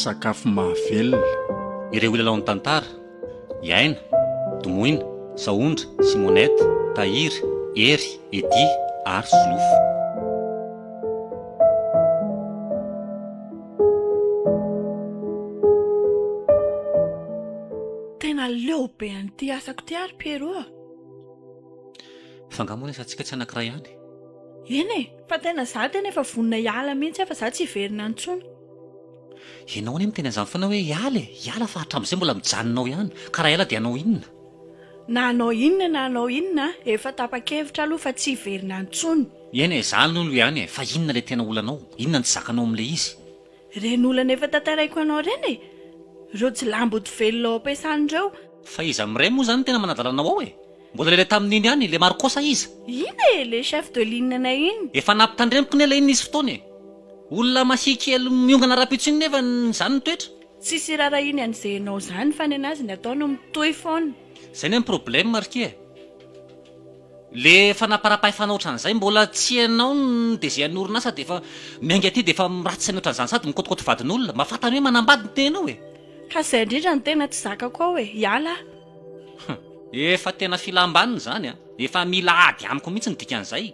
Sakafo mahavelona. Ireo hilalaon'ny tantara, i Aina, Domoina, Sahondra, Simonette, Tahiry, Hery, Eddy ary Solofo. Tena leo be an'ity asako ity ary Pierrot a! Fa angaha moa ny asantsika tsy anankiray ihany? Eny e! Fa tena za tena efa vonona hiala mihitsy aho fa za tsy hiverina any intsony. Ianao anie miteny an'izany foana hoe hiala e! Hiala fa hatramin'izay mbola mijanona ao ihany. Ka raha hiala dia hanao inona? Na hanao inona na hanao inona, efa tapa-kevitra aloha fa tsy hiverina any intsony. Eny e, za aloha ihany e! Fa inona ilay tena olanao? Inona no tsy zakanao amin'ilay izy? Ireny olana efa tantaraiko anao ireny e! Ireo jiolahimboto velona ao am-piasana ireo. Fa iza amin'ireny moa izany no tena manadala anao ao e? Mbola ilay tamin'iny ihany, ilay Marco sa iza? Iny e! Ilay chef de ligne anay iny. Efa nampitandremiko anie ilay iny nisy fotoana e! Olona mahia kely miongana rahampitso iny nefa izany ny toetra. Tsisy irarahiany an'izay enao izany fa nenazy ny atao no mitohy foana. Zay ne ny problème ry kia e! Le fanaparapahefana otran'izay mbola tsy enao ny DG an'ny orinasa de efa miainga aty de efa ratsy saina otran'izany sady mikaotikaoty vadin'olona, mba fantany hoe manambady ny tenanao e! Ka zay indrindra no tena tsy zakako ao e! Hiala aho. Hum! Efa tena filam-baniny izany an! Efa mila ady amiko mihitsy ny dikan'izay.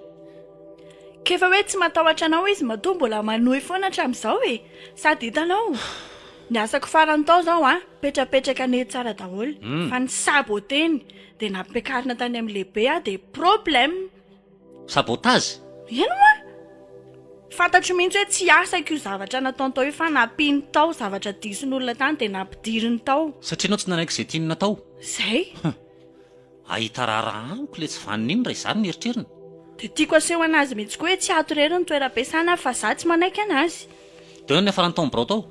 K'efa hoe tsy matahotra anao izy matoa mbola manohy foana hatramin'izao e! Sady hitanao, ny asako farany tao izao an, petrapetraka nety tsara daholo, fa ny saboter-ny dia nampiakarina tany amin'ny lehibe aho dia problème. Sabotage? Eny hoa! Fantatro mihitsy hoe tsy asako io zavatra nataony tao io fa nampiany tao zavatra dison'olona tany dia nampidiriny tao. Satria ianao tsy nanaiky izay tiany natao? Izay. Hum. Hahita raharaha amiko ilay tsy vanona iny raha izany ny eritreriny. Dia tiako aseho anazy mihitsy koa hoe tsy ato irery ny toeram-piasana fa za tsy manaiky anazy. Dia ahoana ny niafarany tao amin'ny birao tao?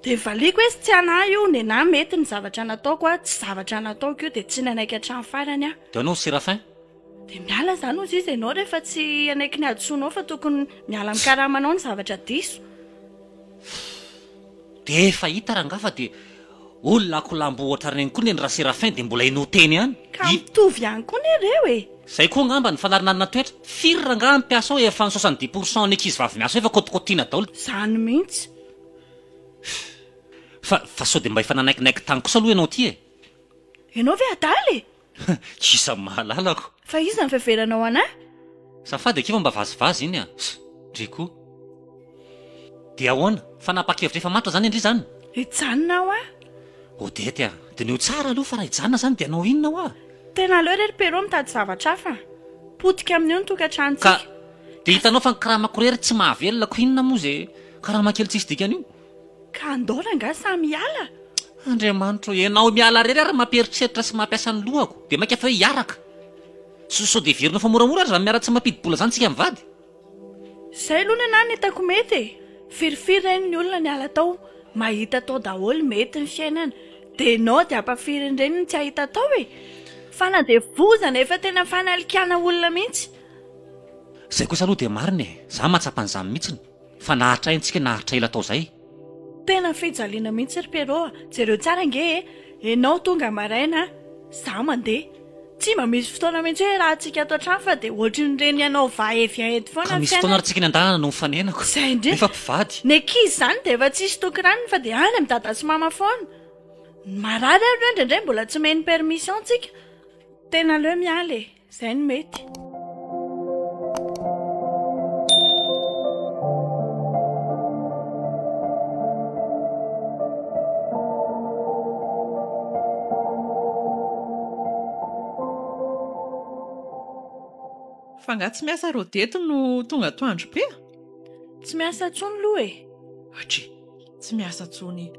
Dia valiako hoe tsy anah io, nenah mety ny zavatra nataoko a, tsy zavatra nataoko io dia tsy nanaiky hatramin'ny farany aho. Dia ahoana hoy Séraphin? Dia miala izany hozy izy ianao rehefa tsy hanaiky ny hadisoanao fa tokony miala amin'ny karamanao ny zavatra diso. Dia efa hita rangaha fa dia olona akolambo ohatran'ireny koa neny Raserafin dia mbola henoa teny ihany. Ka mitovy ihany koa anie ireo e! Zay koa angamba ny fanarinarina toetra. Firy rangaha ny mpiasa ao efa ny 70 pour cent ny ankizy vavy miasa ao efa kôtikôtiana daholo. Zany mihitsy. Fa fa sao dia mba efa nanaikinaiky tany kosa aloha ianao ity e? Ianao ve adala e? Iza mahalala ko. Fa iza ny fiheveranao anah? Zafady akia fa mba vazivazy iny a! Ndry koa. Dia ahoana? Fanapahan-kevitra efa matotra izany ndry izany? Hijanona aho a! Odette a! Diniho tsara aloha fa raha hijanona izany dia hanao inona hoa? Tena aleo re ry Pierrot mitady zavatra hafa a! Potika amin'io ny tokantranontsika. Ka dia hitanao fa ny karamako irery tsy mahavelona ko inona moa izay karama kely tsisy dikany io? Ka andao rangahy samy hiala. Andriamanitro ô, ianao miala irery ary mampieritreritra sy mampiasa ny lohako, dia mainka fa hoe hiaraka. Sao sao dia heverinao fa moramora ary izany miara-tsy mampidi-bola izany tsika mivady? Izay aloha ny anah ny hitako mety e! Firifiry ireny ny olona niala tao, mahita atao daholo, mety ny fiainana, dia enao dia ampafirin'ireny ny tsy hahita atao e! Fanandevozana efa tena fanalikana olona mihitsy. Izay kosa aloha dia marina e! Za mahatsapa an'izany mihitsiny. Fa naharitra ela tsika naharitra ela tao zay. Tena fijaliana mihitsy ry Pierrot a! Jereo tsara ange e! Enao tonga maraina, za mandeha. Tsy mba misy fotoana mihitsy hoe iarahantsika ato an-trano fa dia ohatrin'ireny hanao va et vient eto foana Ka ny misy fotoana fiainana. ary tsika eny an-dalana no mifanena ko. Zay indrindra. Nefa mpivady. Ny ankizy izany dia efa tsisy toky ranony fa dia any amin'i dada sy mama foana. Ny marary ary ireo indraindray mbola tsy omeny permission tsika. Tena aleo miala e! Zay no mety. Fa nga tsy miasa Rodety no tonga atoandro be a? Tsy miasa intsony loha e! Atri, tsy miasa intsony.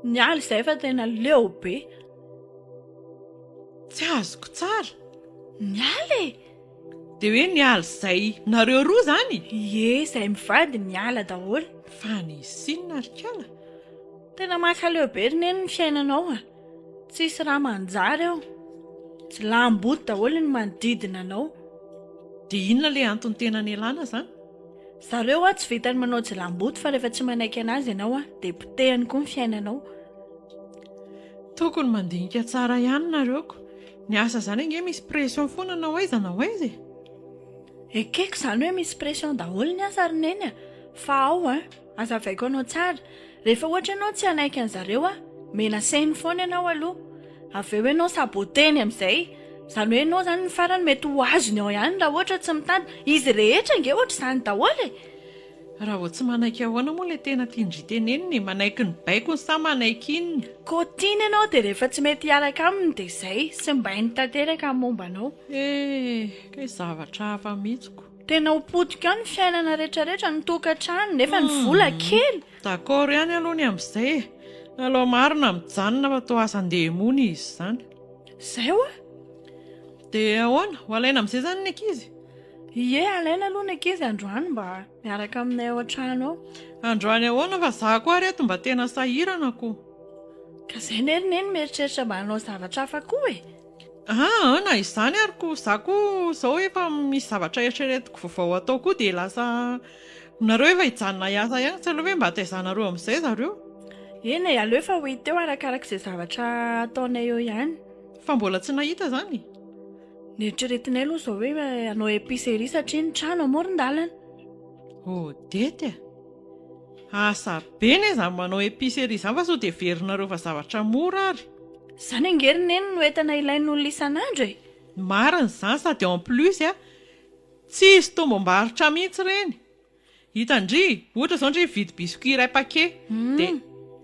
Niala izay fa tena leo be. Tsy azoko tsara. Niala e! Dia hoe niala izay nareo roa izany? Ie, izay mivady niala daholo. Fa nisy inona ry kala? Tena mankaleo be ry neny ny fiainanao a! Tsisy raha manjary ao. Jilamboto daholo ny manodidina anao. Dia inona ilay antony tena nialana izany? Zareo hoa tsy vitan'ny manao jilamboto fa rehefa tsy manaiky anazy ianao dia potehiny koa ny fiainanao. Tokony mandinika tsara ihany nareo ko. Ny asa izany ange misy pression foana na ho aiza na ho aiza e. Ekeko izany hoe misy pression daholo ny asa ry Neny a! Fa ao an! Azavaiko anao tsara, rehefa ohatra ianao tsy hanaiky an'zareo a, menaceny foana ianao aloha, avy eo ianao saboteny amin'izay, izany hoe ianao izany ny farany mety ho azony ao ihany raha ohatra tsy mitady, izy rehetra ange ohatr'izany daholo e! Raha vao tsy manaiky ahoana moa ilay tena tian-dry tenenina e? Manaiky ny baikony sa manaiky inona? Koa tiany ianao dia rehefa tsy mety hiaraka aminy dia izay, simbainy tanteraka ny momba anao. Eh! Kay zavatra hafa mihitsy ko. Tena ho potika ao ny fiainana retraretra, ny tokantrano, nefa ny vola kely. D'accord ihany aloha ny amin'izay e! Alao marina mijanona fa toa asan-demony izy izany. Izay hoa! Dia ahoana? Ho alaina amin'izay izany ny ankizy? Ie, alaina aloha ny ankizy androany mba miaraka aminay ao an-trano ao. Androany ahoana fa za koa ary eto mba tena sahirana ko. Ka izay ne ry neny mieritreritra mba hanao zavatra hafa koa e. Aa na izany ary ko za koa izao efa misy zavatra eritreretiko vaovao atao koa dia lasa nareo efa hijanona hiasa ihany tsy aleo ve mba taizanareo amin'izay zareo? Eny e, aleo efa ho hita eo arakarak'izay zavatra ataonay eo ihany. Fa mbola tsy nahita izany? Neritreretinay aloha izao hoe hanao épicerie satria ny trano amoron-dalana. Odette a! Asa be anie izany manao épicerie izany fa sao dia heverinareo fa zavatra mora ary. Izany ange ry Neny no entana ilain'olona isan'andro e! Marina izany sady en plus a! Tsisy tombom-barotra mihitsy ireny. Hitan-dry, ohatra izao ndry mividy biscuit iray paquet dia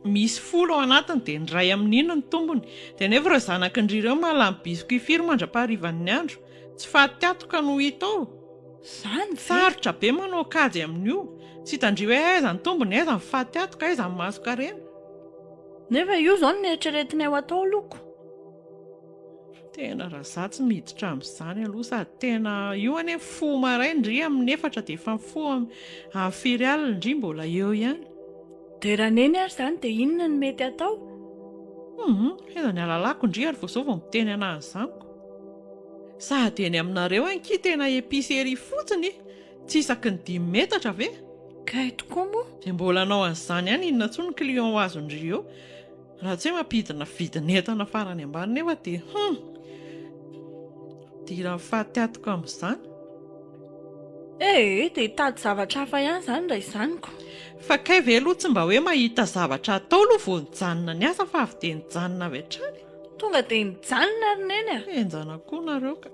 misy folo ao anatiny dia ny iray amin'iny no tombony. Dia nefa ireo zanakin-dry ireo mahalany biscuit firy mandra-paharivan'ny andro? Tsy faty atoka no hita ao. Izany ve? Sarotra be manao kajy amin'io. Tsy hitan-dry hoe aiza ny tombony, aiza ny faty atoka, aiza ny mason-karena. Nefa io izao no neritreretinay ho atao aloha ko. Tena raha za tsy miditra amin'izany aloha sady tena io anie mifoha maraina ndry amin'ny efatra dia efa mifoha amin'ny firy alina ndry mbola eo ihany. Dia raha neny ary izany dia inona no mety atao? Humm, aiza ny alalako ndry ary vao izao vao miteny anah an'izany ko. Sady eny aminareo ankia tena épicerie fotsiny tsy isaky ny dimy metatra ve? Kay tokoa moa. Dia mbola hanao an'izany ihany inona intsony ny client ho azon-dry eo? Raha tsy hoe mampidina vidin'entana farany ambany nefa dia hum! Idiran'ny faty atoka amin'izany. Ee, dia hitady zavatra hafa ihany izany raha izany ko. Fa kay ve aloha tsy mba hoe mahita zavatra atao aloha vao nijanona niasa fa avy dia nijanona avy hatrany? Tonga dia nijanona ry Neny a! Henjana koa nareo ka.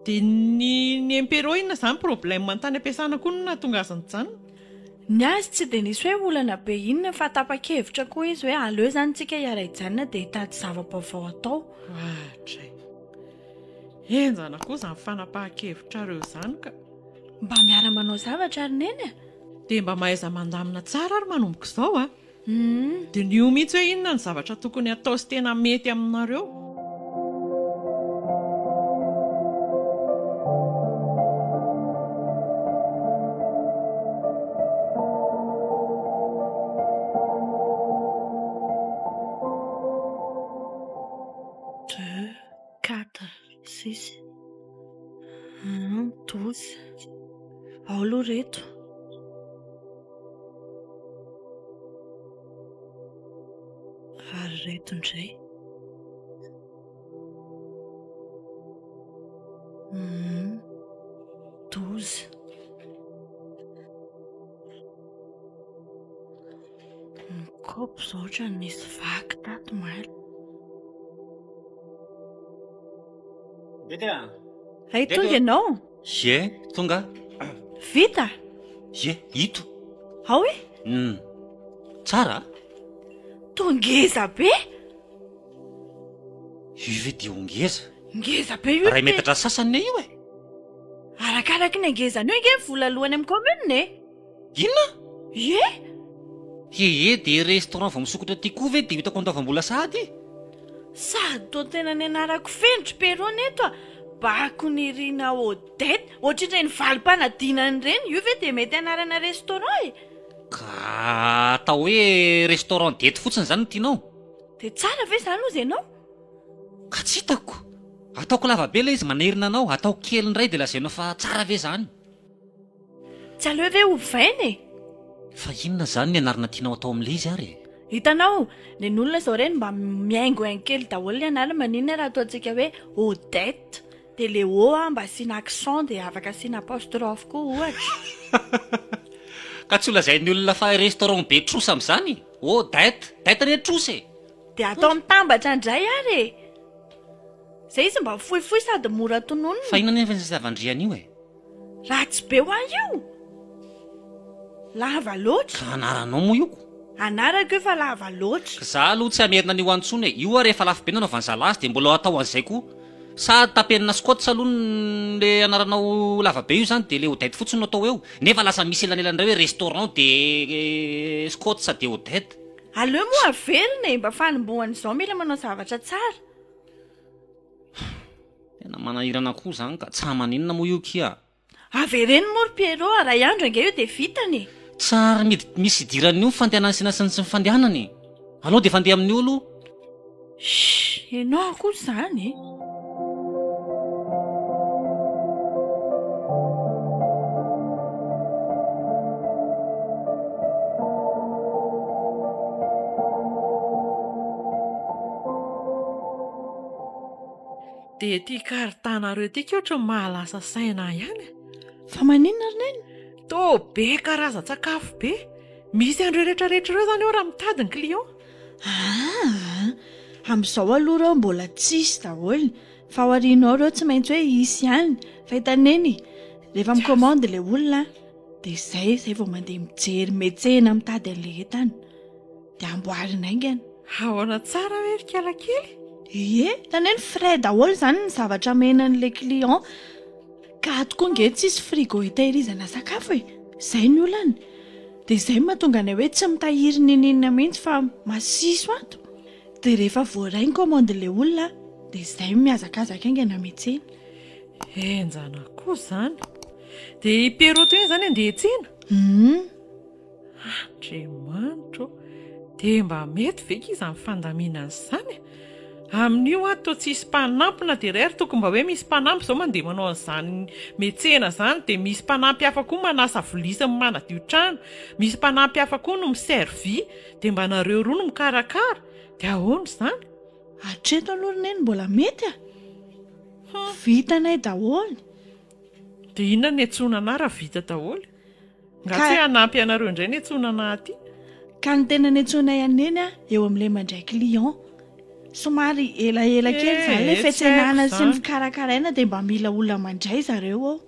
Dia ny ny impero inona izany problème tany am-piasana koa no nahatonga azy nijanona? Ny azy tsy dia nisy hoe olana be inona fa tapa-kevitra koa izy hoe aleo izany tsika hiara-hijanona dia hitady zava-baovao atao. Oadray. Henjana koa izany fanapahan-kevitrareo izany ka. Mba miara-manao zavatra ry Neny a! Dia mba mahaiza mandamina tsara ary manomboka izao a! Diniho mihitsy hoe inona ny zavatra tokony hatao sy tena mety aminareo. Deux, quatre, six, un, 12. Ao aloha ireto. Ary ireto indray. Hum, 12. Ny kaopy izao ohatran'ny nisy vaky tato omaly. Bety a! Hay tonga ianao? Ie, tonga aho. Vita? Ie, ito. Ao e? Hum. Tsara a? Toa ngeza be! Io ve dia ho ngeza? Ngeza be io Iray metatra sasany ne io e! Arakaraky ny hangezany io ange ny vola aloa any amin'ny commune e! Inona? Ie! Ee, dia restaurant vao misokatra aty koa ve dia ho hitako andoavam-bola sahady? Sady toa tena nianarako feno ry Perrot eto a! Bako Nirina Odette! Ohatr'ireny valim-panadinana ireny, io ve dia mety anarana restaurant e? Ka atao hoe restaurant dette fotsiny izany no tianao? Dia tsara ve izany hozy ianao? Ka tsy hitako! Ataoko lava be ilay izy manerina anao, ataoko kely indray dia lazainao fa tsara ve izany? Tsy aleo ve ovaina e? Fa inona izany ny anarana tianao atao amin'ilay izy ary e? Hitanao, nen'olona izao ireny mba mihaingohaingo kely daholo ny anarany, maninona raha ataontsika hoe Odette, dia le O a mba asiana accent dia afaka asiana apostrophe koa ohatra. Ka tsy ho lazain'ny olona fa restaurant be trosa amin'izany? Odette, dette anie trosa e! Dia atao mitambatra indray ary e! Izay izy mba fohifohy sady mora tononina. Fa inona anefa ny zava-andriana io e? Ratsy be ho ahy io! Lava loatra. Ka anaranao moa io ko? Anarako io fa lava loatra. Za aloha tsy hamerina an'io any intsony e! Io ary efa lafo be nanaovan'ny zalahy azy dia mbola atao an'izay koa. Sa tapenina scotch aloha ny le anaranao lava be io zany dia le Odette fotsiny no atao eo. Nefa lasa misy elanelany indray hoe restaurant de scotch de Odette. Aleo moa averina e! Mba fanombohana izao mila manao zavatra tsara. Tena manahirana koa zany ka, tsa maninona moa io kia? Avereno moa ry Pierrot a, ray andro ange io dia vitany e! Tsary mid misy idiran'io ny fandehanany sy ny sy ny fandehanany e! Aleo dia efa andeha amin'io aloha. Shh! Ianao koa izany e! Dia ity carte-nareo ity kay ohatran'ny mahalasa saina ahy ihany e. Fa maninona ry Neny? Toa be karazan-tsakafo be. Misy an'ireo rehetrarehetra ireo izany eo raha mitady ny client. Aa! Amin'izao aloha ireo mbola tsisy daholo. Fa ao aoriana ao ireo tsy maintsy hoe hisy ihany. Fa hitan'i Neny, rehefa mi-commande ilay olona dia izay, izay vao mandeha mijery miantsena mitady an'ilay entana. Dia amboarina haingana. Ahoana tsara ve ry kalakely? Ie, hitanao hoe frais daholo izany ny zavatra omena an'ilay client. Ka ato koa ange tsisy frigo hitahirizana sakafo e! Izay ny olana. Dia izay no mahatonga anay hoe tsy mitahiry n'inon'inona mihitsy fa masiso ato. Dia rehefa voaray ny commande-n'ilay olona dia izay no mihazakazaka haingana miantsena. Henjana koa izany. Dia i Pierrot teo iny izany handeha hiantsena? Hum. Andriamanitra ô! Dia mba mety ve ki izany fandaminana izany e? Amin'io aho toa tsisy mpanampy na dia iray ary tokony mba hoe misy mpanampy izao mandeha manao an'izany miantsena izany dia misy mpanampy hafa koa manasa vilia sy manadio trano, misy mpanampy hafa koa no mi-servir dia mba nareo roa no mikarakara dia ahoana izany? Hatreto aloha ry Neny mbola mety a! Vitanay daholo. Dia inona no niantsoana anah raha vita daholo? Nga tsy hoe hanampy anareo indray ny antsoina anah aty? Ka ny tena niantsoanay an'i Neny a, eo amin'ilay mandray client. Somary elaela kely izany ilay fiantsenana sy ny fikarakaraina dia mba mila olona mandray zareo ao.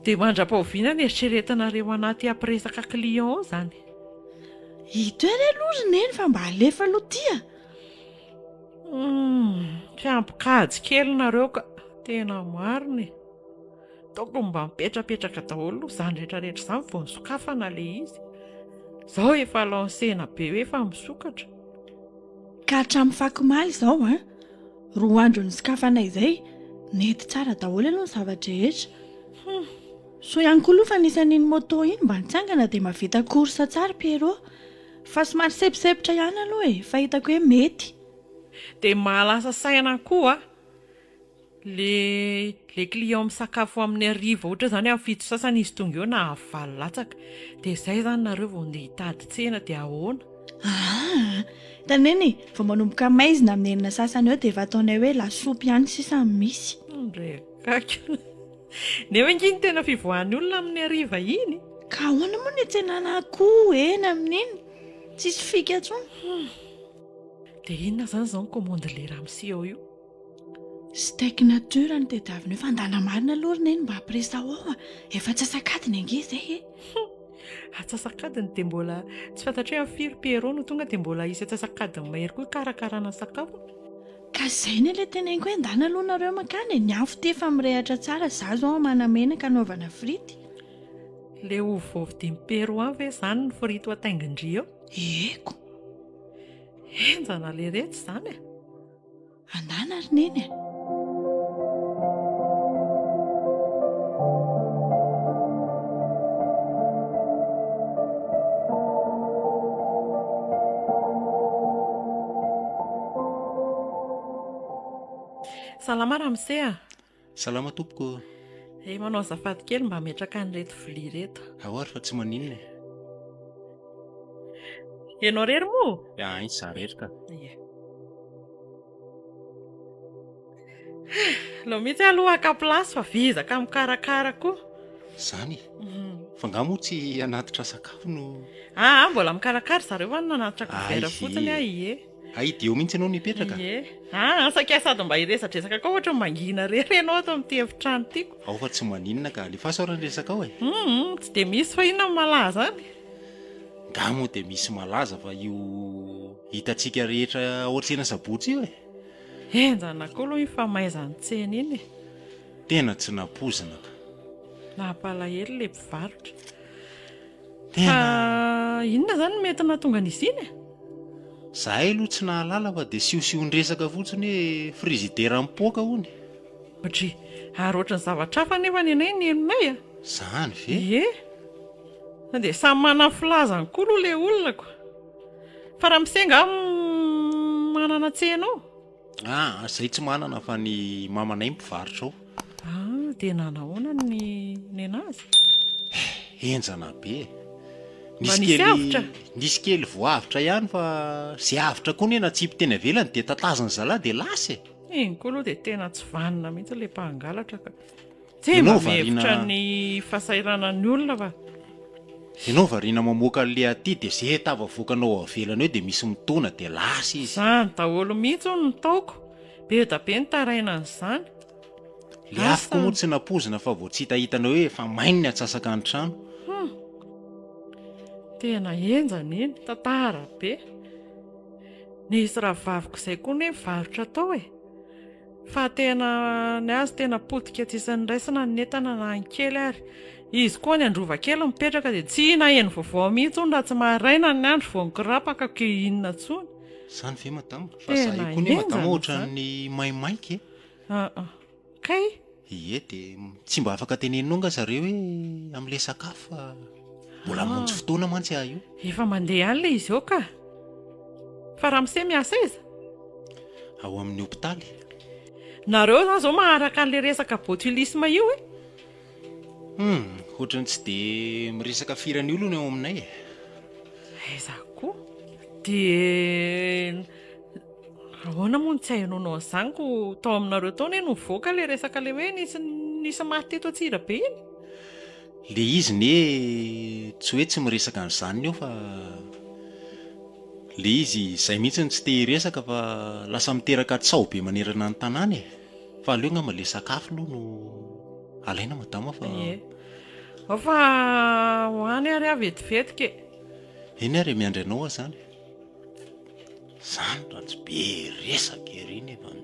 Dia mandra-pahoviana ny eritreretinareo anah aty hampiresaka client ao izany? Ito ery aloha ry Neny fa mba alefa aloha ity a! Humm, tsy ampy kajy kely nareo ka! Tena marina e! Tokony mba mipetrapetraka daholo aloha izany rehetra rehetra izany vao nisokafana ilay izy. Izao efa lancena be hoe efa misokatra. Ka hatramin'ny fakomaly izao an, roa andro nisokafanay izay, nety tsara daholo aloha ny zava-drehetra. Hum. Soa ihany koa aloha fa nisy an'iny moto iny mba nitsangana dia mahavita course tsara Pierrot. Fa somary semposempotra ihany aloha e, fa hitako hoe mety. Dia mahalasa saina koa Le le client misakafo amin'ny hariva ohatra zany amin'ny fito sasany izy tonga eo na avy valo latsaka dia zay zany nareo vao ndeha hitady tsena dia ahoana? Aa! Hitan'i Neny, vao manomboka maizina amin'ny enina sasany eo dia efa ataonay hoe lasopy ihany sisa no misy. Ndry akaiky. Nefa ange iny tena fivoahan'ny olona amin'ny hariva iny. Ka ahoana moa ny hitsenana akoho hena amin'iny? Tsisy fika intsony. Dia inona izany izao ny commande le ramose ao io? Steak nature no tadiavina eo fa andana marina aloha ry neny mba ampiresaho ao a! Efa antsasak'adiny ange izay e! Antsasak'adiny dia mbola tsy fantatro hoe amin'ny firy Pierrot no tonga dia mbola hisy antsasak'adiny mahery koa hikarakarana ny sakafo. Ka izay anie ilay teneniko hoe andana aloha nareo mankany e! Ny afo ity efa mirehatra tsara, za zao hamana menaka hanaovana frity. Ilay ovy voavidin'i Pierrot any ve izany ny frity ho ataingin-dry eo? Eko! Henjana leretsy izany e! Andana ry neny a! Salama ramose a! Salama tompoko ô! Eh, manao azafady kely mba hametraka an'ireto vilia ireto. Ao ary fa tsy maninona e! Ianao irery moa? Hay, izaho irery ka. Ie. Aleo mihitsy aloha haka place fa vizaka mikarakara koa. Izany e? Fa angaha moa tsy hanatitra sakafo no. Aa, mbola mikarakara zareo fa nanatitra couvert fotsiny aho, ie. Hay dia eo mihitsy ianao no hipetraka? Ie. Aa, saika sady mba hiresadresaka koa ohatran'ny mangina irery ianao ato amin'ity efitrano ity ko. Ao fa tsy maninona ka, alefaso ary ny resaka ao e. Hum, tsy dia misy fa inona no malaza any? Angaha moa dia misy malaza fa io hitantsika rehetra ao an-tsena sabotsy io e. Henjana koa aloha iny famaizan'ny tsena iny e. Tena tsy nampoizina ka. Nampalahelo ilay mpivarotra. Tena. Fa inona izany no mety nahatonga an'izy iny e? Zahay aloha tsy nahalala fa dia siosion-dresaka fotsiny hoe frizidera mipoaka hono. Dry, ary ohatran'ny zavatra hafa anefa ny anay ny henonay a. Izany ve? Ie. Dia samy manana ny filazany koa aloha ilay olona ko. Fa ramose angaha manana tsena ao? Ah, zay tsy manana fa ny mamanay mpivarotra ao. Ah, dia nanahoana ny nenazy? Henjana be e. Mba nisy avotra? Nisy kely voavotra ihany fa ze avotra koa ne natsipy teny ivelany dia tataziny zalahy dia lasa e. Iny koa aloha dia tena tsy vanona mihitsy ilay mpangalatra ka. Tsy mba mihevitra ny fahasahiranan'ny olona fa. Ianao variana mamoaka an'le aty dia ze tafavoakanao avelany eo dia misy mitona dia lasa izy. Izany daholo mihitsy hono ny taoko. Be da be ny taraina an'izany. Le afo koa moa tsy nampoizina fa vao tsy hitahitanao hoe efa mainy ny atsasaka ny trano. Hum. Tena henjana iny. Tantara be. Nisy rahavaviko izay koa anie nivarotra tao e. Fa tena ny azy tena potika tsisy niraisina ny entana na ny kely ary. Izy koa any Androvakely mipetraka dia tsy naheno vaovao mihitsy hono raha tsy maraina ny andro vao nikorapaka ko inona intsony. Zany ve madama? Fa za io koa ne madama ohatran'ny maimaika e. Aa. Kay? Ie dia tsy mba afaka teneninao nga zareo hoe amin'ilay sakafo fa mbola hamonjy fotoana mantsy aho io. Efa mandeha any ilay izy eo ka. Fa ramose miasa aiza? Ao amin'ny hopitaly. Nareo zany zao maharaka an'ilay resaka botulisme io e? Hum, ohatran'ny tsy dia miresaka firy an'io aloha ny ao aminay e. Aiza koa? Dia ahoana moa no tsy hahenoanao an'izany ko tao aminareo tao anie no nivoaka ilay resaka ilay hoe nisy nisy maty teto Antsirabe iny? Le izy ne tsy hoe tsy miresaka an'izany eo fa le izy izay mihitsy no tsy te hiresaka fa lasa miteraka tsaho be manerana ny tanàna e! Fa aleo angamba le sakafo aloha no alaina madama fa. Ie. Ao fa ho any ary aho vetivety ke. Eny ary e, miandry anao aho zany. Zany raha tsy be resaka ery nefa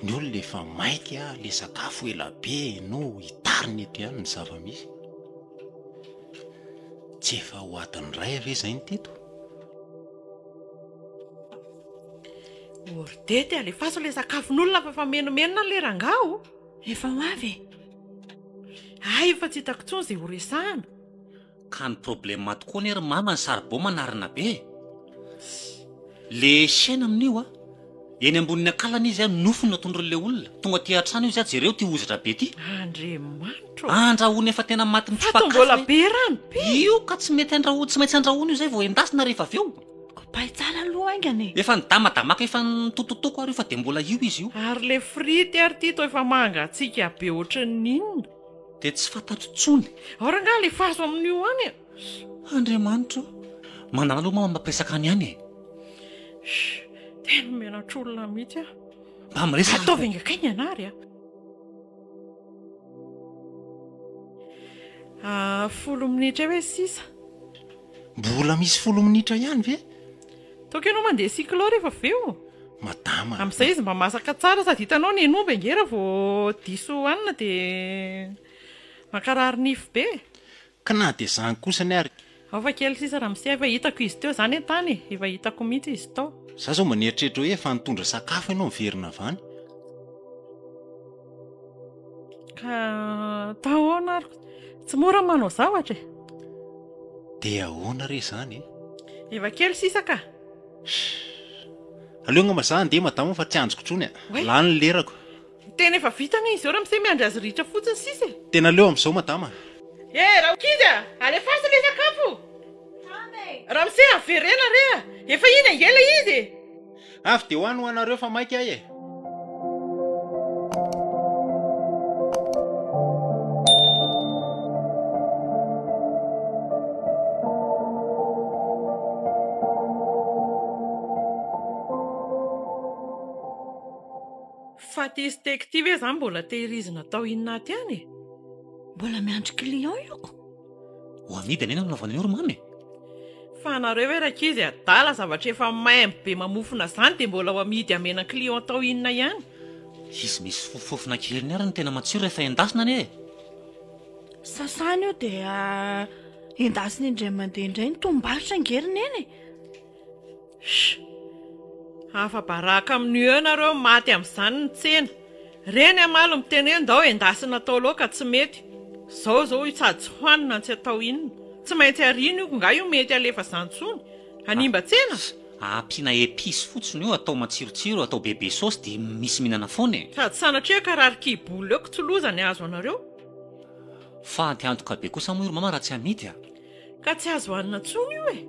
ny olona efa maika le sakafo ela be no hitarina eto ihany ny zava-misy. Tsy efa ho adiny iray ve izay ny teto? Ordety, alefaso le sakafon'olona fa efa menomenona le rangaha o! Efa ho avy e! Hay efa tsy hitako intsony izay ho resahana. Ka ny problème tokoa anie ry mama ny saribao manarina be e! Le chaine amin'io a! Eny ambonin'ny akalana izy a, nofony no atondron'le olona, tonga aty an-trano izy a, jereo ty hozatra be ty! Andriamanitra ô! Andrahoina efa tena maty Fa toa mbola mitsopakafo be rano be e! Io ka tsy mety andrahoina, tsy maintsy andrahoina io zay vao endasina rehefa avy eo! Kobay tsara aloha haingana e! Efa nidamadamaka efa nitototoko ary io fa dia mbola io izy io. Ary le frity ary ty toa efa mangatsiaka be ohatran'ny inona? Dia tsy fantatro intsony. Ao rangaha alefaso amin'io any a! Andriamanitra o! Manana aloha mama mampiresaka any ihany e! Shh! Tena menatr'olona mihitsy aho. Mba miresaka. Ataovy haingakaina ny anah ry a! Ah, folo minitra eo e sisa. Mbola misy folo minitra ihany ve? Toky ianao mandeha cyclo rehefa avy eo. Madama. Amin'izay izy mba masaka tsara sady hitanao ny hen'omby ange raha vao diso hanina dia mankarary nify be. Ka na dia izany kosa anie ary. Ao fa kely sisa ramose, efa hitako izy teo izany tany e, efa hitako mihitsy izy tao. Za zao mba nieritreritra hoe efa nitondra sakafo ianao niverina avy any. Ka atao ahoana ary? Tsy mora ny manao zavatra e. Dia ahoana re izany e? Efa kely sisa ka. Aleo angamba za handeha madama fa tsy andriko intsony a. Lany ny lerako. Tena efa vita anie izy io ramose miandry azy ritra fotsiny sisa e. Tena leo amin'izao madama. Eh Raokizy a! Alefaso ilay sakafo! Tamy e! Ramose averena re a! Efa iny ange ilay izy e! Avy dia ho any ho anareo fa maika aho e! Fa ty steak ty ve zany mbola tehirizina tao inona aty ihany e? Mbola miandry client io ko. Ho amidy anie no nanaovana an'io ry mamy e! Fa nareo ve rankizy adala zavatra efa maimbo be mamofona zany de mbola ho amidy hamena client tao inona ihany? Izy misy fofofofona keliny ary no tena matsiro rehefa endasina anie e! Sasana io dia endasina indray mandeha indray ny tombatotra ange ry neny e! Shh! Afa-baraka amin'ny eo nareo maty amin'izany ny tsena. Reny amaly miteny hoe ndao endasina atao laoka tsy mety. Zao zao io sady tsy hohanina no tsy atao inona. Tsy maintsy ariana io nga io mety alefa zany tsony. Hanimba tsena? Ampiana epices fotsiny io atao matsirotsiro atao bebe saosy dia misy mihinana foana e. Sady sanatria karary kibola eo ko tsy loza ny ahazo anareo. Fa antiantoka be kosa moa io ry mama raha tsy amidy a. Ka tsy azo hanina tsony io e!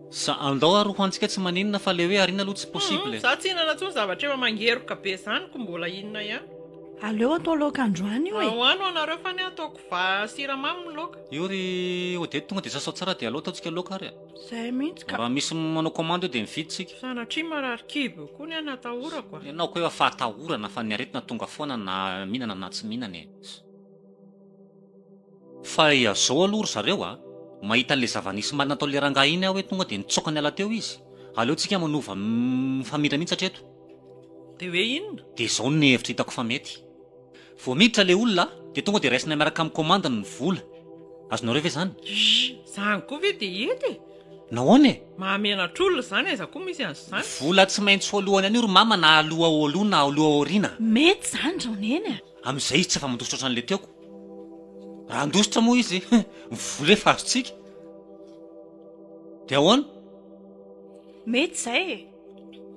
Sa andao ary ho antsika tsy maninona fa le hoe ariana aloha tsy possible e. Za tsy hihinana tsony zavatra efa mangeroka be zany ko mbola inona ihany. Aleo atao laoka androany io e. Ahoano anareo fa ny ahy ataoko va siramamy ny laoka. Io ry Odette tonga dia sasao tsara dia aleo ataontsika laoka ary a. Zay mihitsy ka. Raha misy manao commande eo dia mividy tsika. Sanatria marary kibo eo koa ny ahy ny atahorako a. Ianao koa efa fahatahorana fa ny aretina tonga foana na mihinana na tsy mihinana e. Fa izao aloha ry zareo a! Mahita an'ilay zava-nisy marina nataon'ilay rangahy iny aho hoe tonga dia nitsoaka niala teo izy. Aleo tsika manova mifamindra mihitsy hatreto. Dia hoe inona? Dia izao ny hevitra hitako fa mety. Vao miditra ilay olona dia tonga dia raisina miaraka amin'ny commande-ny ny vola. Azonareo ve izany? Shh! Izany koa ve dia hety e? Nahoana e? Mahamenatr'olona izany, aiza koa misy an'izany? Vola tsy maintsy ho alohany an'io ry mama na aloha ao aloha na aloha ao aoriana. Mety izany Raoneny a! Amin'izay izy tsy afa-mandositra ohatran'ilay teoko. Raha handositra moa izy, ny vola efa azontsika. Dia ahoana? Mety izay e!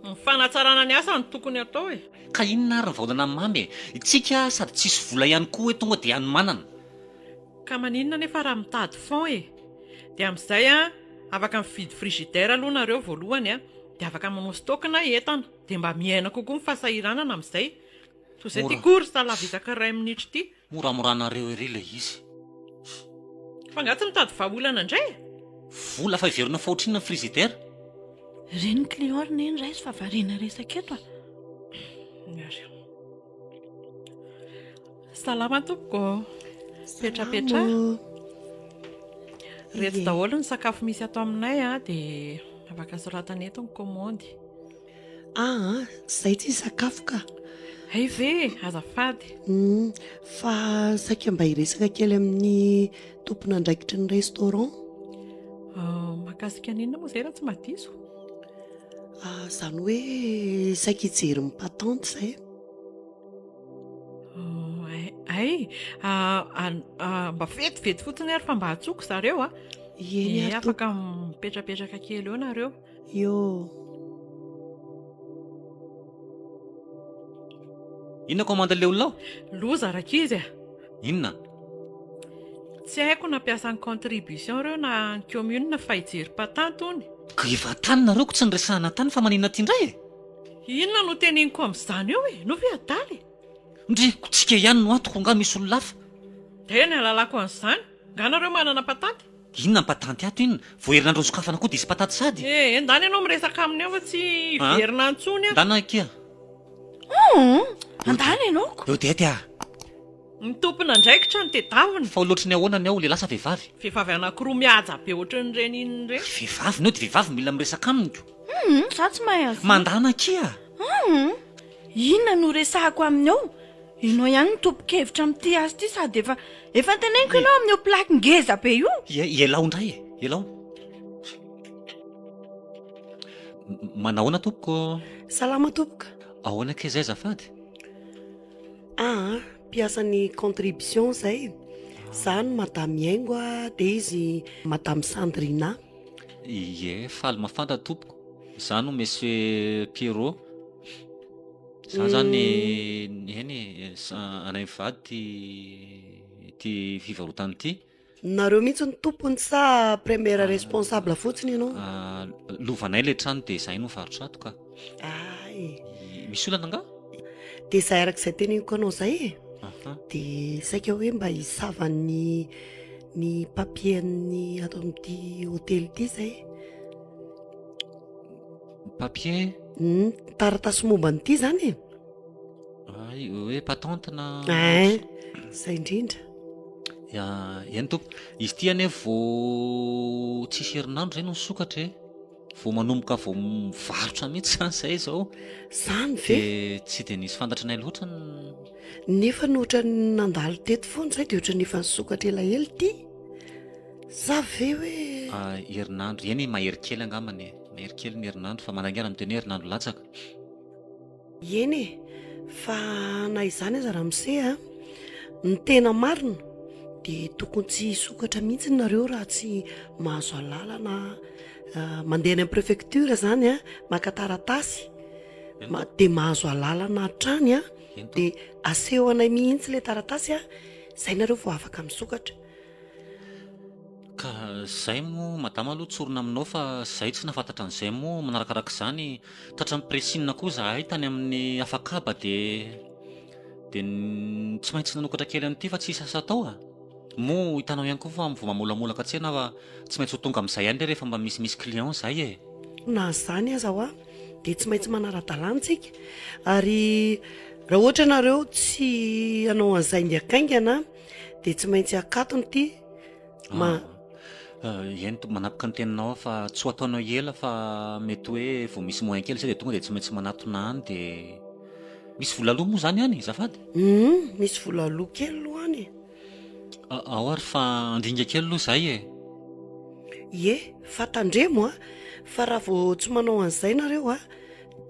Ny fanatsarana ny asa no tokony atao e! Ka inona ary ny vahaolana amin'i Mamy e? Itsika sady tsisy vola ihany koa hoe tonga dia hanomanana. Ka maninona anefa raha mitady fonds e? Dia amin'izay an, afaka mividy frigidaire aloha nareo voalohany an, dia afaka manao stock na entana. Dia mba miaina kokoa ny fahasahiranana amin'izay. Toy izay ity course lavitaka iray minitra ity. Moramoranareo ery ilay izy. Fa nga tsy mitady vahaolana indray e? Vola fa heverina fa ohatrinona ny frigidaire? Ireny client ry neny raiso fa variana resaka eto a. Salama tompoko ô. Petrapetraha. Reto daholo ny sakafo misy ato aminay a, dia afaka soratana eto ny kaomandy. Aa, zay tsy hisakafo ka. Hay ve e, azafady. Humm, fa saika mba hiresaka kely amin'ny tompon'andraikitry ny restaurant. Mahakasika an'inona moa izay raha tsy mba diso? Ah, izany hoe saika hijery ny patente izay. Hay, mba vetivety fotsiny ary fa mba antsoiko zareo a. Eny ary afaka mipetrapetraka kely eo nareo. Eo. Inona commande le olona ao? Loza rankizy a! Inona? Tsy haiko na mpiasan'ny contribution ireo na ny commune fa hijery patente hono. Ka efa tany nareo ko tsy niresahana tany fa maninona aty indray e? Inona no teneniko amin'izany eo e? Nao ve adala e? Ndry, ko tsika ihany no ato ko nga misy olona hafa? Dia ny ahalalako an'izany, nga nareo manana patente? Inona ny patanty ato inona? Vao herinandro nisokafana koa dia hisy patanty sady? Eh, ndana ianao miresaka aminy ao fa tsy hiverina intsony aho. Ndana akia. Hum, andana ianao ko. Eo dety ah. Ny tompon'andraikitra no tedavina. Fa ohatry ny ahoana ny ao, lehilahy sa vehivavy? Vehivavy anankiroa mihaja be ohatran'ireny inona ireny. Vehivavy ny eo dia vehivavy mila miresaka aminy ko. Hum, za tsy mahay an'izany. Mandana akia. Hum, inona no resahako aminy ao? Ianao ihany no tompon-kevitra amin'ity asa ity sady efa efa noteneniko ianao amin'io plaque ngeza be io. Ia, ialao indray e, ialao. Manahoana tompoko? Salama tompoko. Ahoana kay izay azafady? Aa, mpiasan'ny contribution izay. Za no madame Haingo a, dia izy madame Sandrina. Ie, faly mahafantatra tompoko. Za no monsieur Pierrot. Za zany eny e, anay mivady ty ty fivarotana ity. Nareo mihitsy no tompony sa première responsable fotsiny ianao? Lovanay ilay trano dia izahay no mivarotra ato ka. Ay. Misy olana angaha? Dia izay araka izay teneniko anao izay e. Dia saika hoe mba hisava ny ny papier-n'ny ato amin'ity hotely ity izay. Papier? Taratasy momba an'ity izany e. Ay, hoe patente na. Ein, izay indrindra. Ya, eny tompoko. Izy ity anie vao tsisy herinandro izay no nisokatra e. Vao manomboka vao mivarotra mihitsy izany izay izao. Izany ve? Dia tsy dia nisy fantatry anay loatra ny. Nefa ny ohatran'ny nandalo teto foana izay dia ohatran'ny efa nisokatra elaela ity. Sa ve hoe. Ah, herinandro, eny e, mahery kely angambany e. Mahery kely ny herinandro fa manaingana miteny hoe herinandro latsaka. Eny e, fa na izany aza ramose a, ny tena marina dia tokony tsy hisokatra mihitsy nareo raha tsy mahazo alalana mandeha any amin'ny préfecture zany a, maka taratasy dia mahazo alalana hatrany a, dia aseho anay mihitsy ilay taratasy a, zay nareo vao afaka misokatra. Ka zay moa madama aloha tsorina aminao fa zay tsy nahafantatra an'izay moa manarakarak'izany tratran'ny pressing koa zahay tany amin'ny afakaba de de tsy maintsy nanokatra kely an'ity fa tsisy asa atao a! Moa hitanao ihany koa fa vao mamolamolaka tsena fa tsy maintsy ho tonga amin'izay ihany re rehefa mba misimisy client zay e! Na zany aza hoa de tsy maintsy manara-dalàna tsika ary raha ohatra nareo tsy hanao an'izay haingakaingana de tsy maintsy akatona ity ma. Eny tompoko, manapaka ny teninao aho fa tsy ho ataonao ela fa mety hoe vao misy moyen kely zay dia tonga dia tsy maintsy manatona any dia misy vola aloa moa zany any azafady? Humm, misy vola aloa kely aloha any e. Ao ary fa handringa kely aloha zay e. Ie, fa tandremo a, fa raha vao tsy manao an'izay nareo a,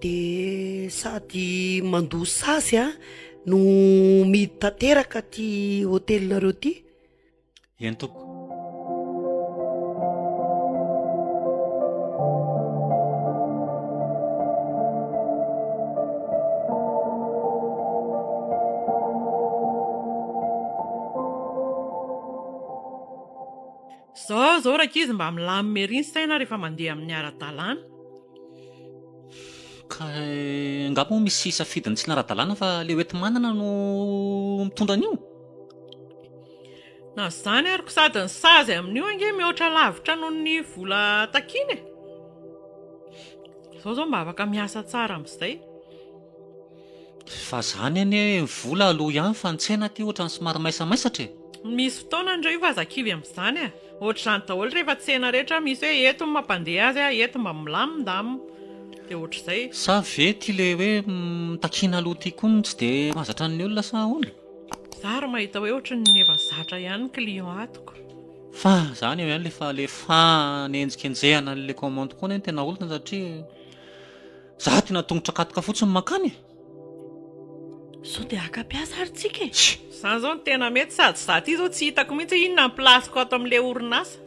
dia sady mandoa sazy a no mihidy tanteraka ty hotelinareo ty. Eny tompoko. Zao zao rankizy mba milamina ery ny saina rehefa mandeha amin'ny ara-dalàna. Ka angaha moa misy safidiny tsy nara-dalàna fa le hoenti-manana no mitondra an'io? Na izany ary ko sady ny sazy amin'io ange mihoatra lavitra noho ny vola takiana e! Izao izao mba afaka miasa tsara amin'izay. Fa izany anie ny vola aloha ihany fa ny tsena aty ohatran'ny somary maisamaisatra e! Misy fotoana ndray io fa aza kivy amin'izany e! Ohatr'izany daholo rehefa tsena rehetra misy hoe eto ny mampandeha azy a, eto mba milamindamina. Dia ohatr'izay. Sa ve ity le hoe takiana aloha ity koa no tsy dia mahazatra ny olona sa ahoana? Za ary mahita hoe ohatran'ny efa zatra ihany ny client ato ko. Fa zany eo ihany le fa le fanenjikenjehana an'le commande koa anie no tena olana satria za tena tongotra katoka fotsiny mankany e. Sao dia haka mpiasa ary tsika e? Zany zao no tena mety sady za ty zao tsy hitako mihitsy hoe inona ny place-ko ato amin'le orinasa.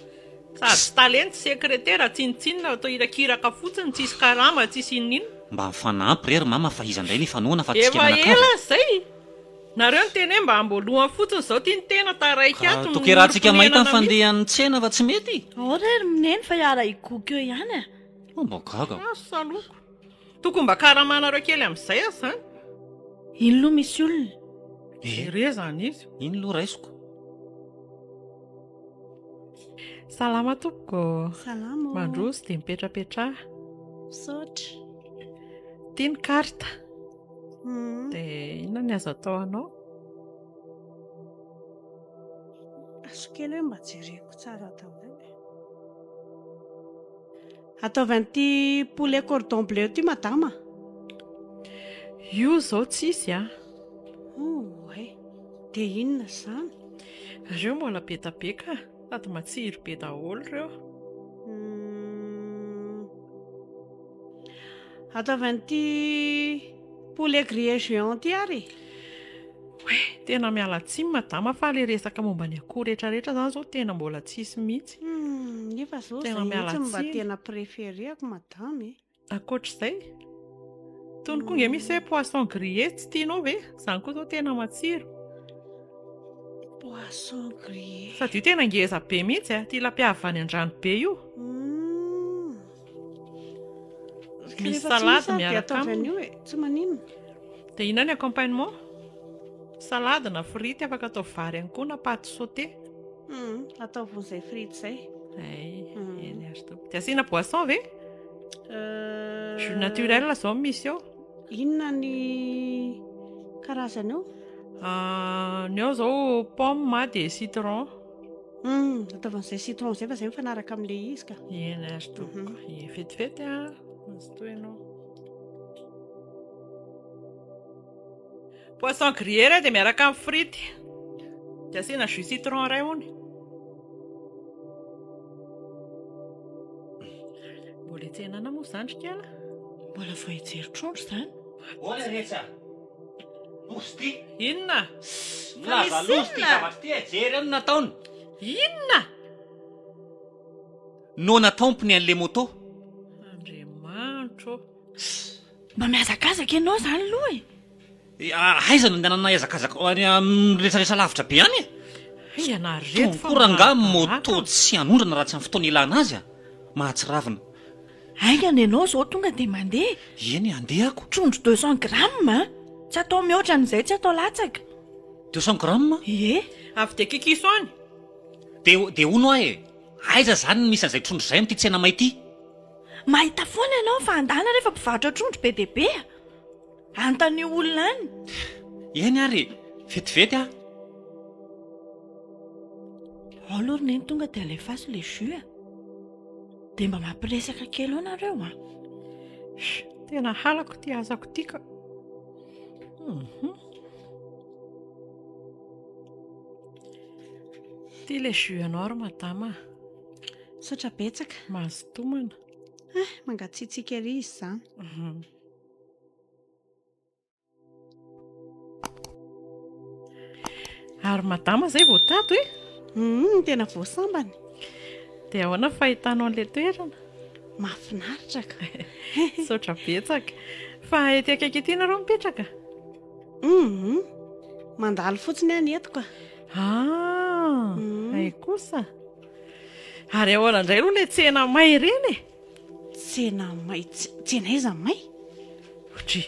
Sady tsy tale no tsy sekretera, tsinontsinona, atao irakiraka fotsiny, tsisy karama, tsisy inon'inona. Mba mifanampy re ry mama fa iza indray no hifanohana fa tsika Efa mianakavy ela e. zay. Nareo niteny hoe mba amboalohany fotsiny zao ty ny tena taraiky Ka ato tokony iarahantsika mahita ny miorim-ponenana mihitsy. fandehan'ny tsena fa tsy mety. Ao re ry Mineny fa hiara-higoka eo ihany e. Oh, mba gaga. Asa aloha. Tokony mba karamanareo kely amin'izay aza zany. Iny loha misy olona. Eh. Jereo zany izy. Iny loha raisiko. Salama tompoko. Salama ô. Mandroso dia mipetrapetraha. Misaotra. Ity ny carte. Dia inona ny azo atao anao? Azo kely hoe mba jereko tsara daholo. Ataovy an'ity poulet cordon bleu ity madama. Io izao tsisy a. Oay, dia inona izany? Ireo mbola be da be ka, sady matsiro be daholo ireo. Ataovy an'ity poulet grillé géant ity ary e. Oay, tena miala tsiny madama fa ilay resaka momba ny akoho rehetrarehetra izany izao tena mbola tsisy mihitsy. Nefa izao Tena izay miala mihitsy no mba tsiny. tena préféré-ko madama e. Ankoatr'izay, itony koa nge misy hoe poisson grillé tsy tianao ve? Izany koa izao tena matsiro. Poisson grillé. Sady io tena ngeza be mihitsy a, tilapia avy any an-drano be io. Misy salade miaraka aminy. E, tsy maninona. Dia inona ny accompagnement? Salade na frity afaka atao vary ihany koa na pâte sautée. Hum, ataovy an'izay frity izay. Ay, eny ary tompoko. Dia asiana boisson ve? Euh, Jus naturel izao no misy eo. Inona ny karazany eo? Ah, ny ao izao pomme dia citron. Hum, ataovy an'izay citron izay fa izay mifanaraka amin'ilay izy ka. Eny ary tompoko. Ie, vetivety a. Mazotoa ianao. Poisson grillé iray dia miaraka amin'ny frity. Dia asiana jus citron iray hono. Mbola hitsenana moa izany ry kala? Mbola vao hijery trondro izany. Ahoana retsy a? Loza ity. Inona? Milaza loza ity zavatra ity e, jery eo ny nataony. Inona? Noana taompony an'le moto. Andriamanitro ô. Mba mihazakazaka ianao izany aloha e! Aiza no andehanana hihazakazaka any amin'ny resaresalavitra lavitra be any e? Haingana ry reto fa Koa rangahy mahabaraka. moto tsy hanondrana raha tsy amin'ny fotoana ilana azy a! Mahatsiravina. Haingana ianao izao tonga dia mandeha. Eny e, handeha ako. Trondro 200 grammes a! Tsy atao mihoatra an'izay, tsy atao latsaka. 200 grammes? Ie. Avy dia kikiso any. Dia dia hono aho e, aiza izany no misy an'izay trondro izay amin'ity tsena may ity? Mahita foana ianao fa andana rehefa mpivarotra trondro be dia be a! Antanio olona any. Eny ary e! Vetivety aho. Ao aloha ry neny tonga dia alefaso le jus a! Dia mba mampiresaka kely eo nareo a! Tena halako ity asako ity ka. Mhm. Ity le jus anao ry madama a. Misaotra betsaka. Mazotomana. Eh, mangatsiatsiaka ery izy izany. Mhm. Ary madama izay vao tato e? Hum, tena vao sambany. Dia ahoana ny fahitanao an'ilay toerana? Mahafinaritra ka. Misaotra betsaka. Fa ety akaiky ety nareo mipetraka? Hum, mandalo fotsiny aho ny eto ka. Ah, hay kosa. Ary ahoana indray aloha ilay tsena may ireny e? Tsena may, tsena aiza may? Dry.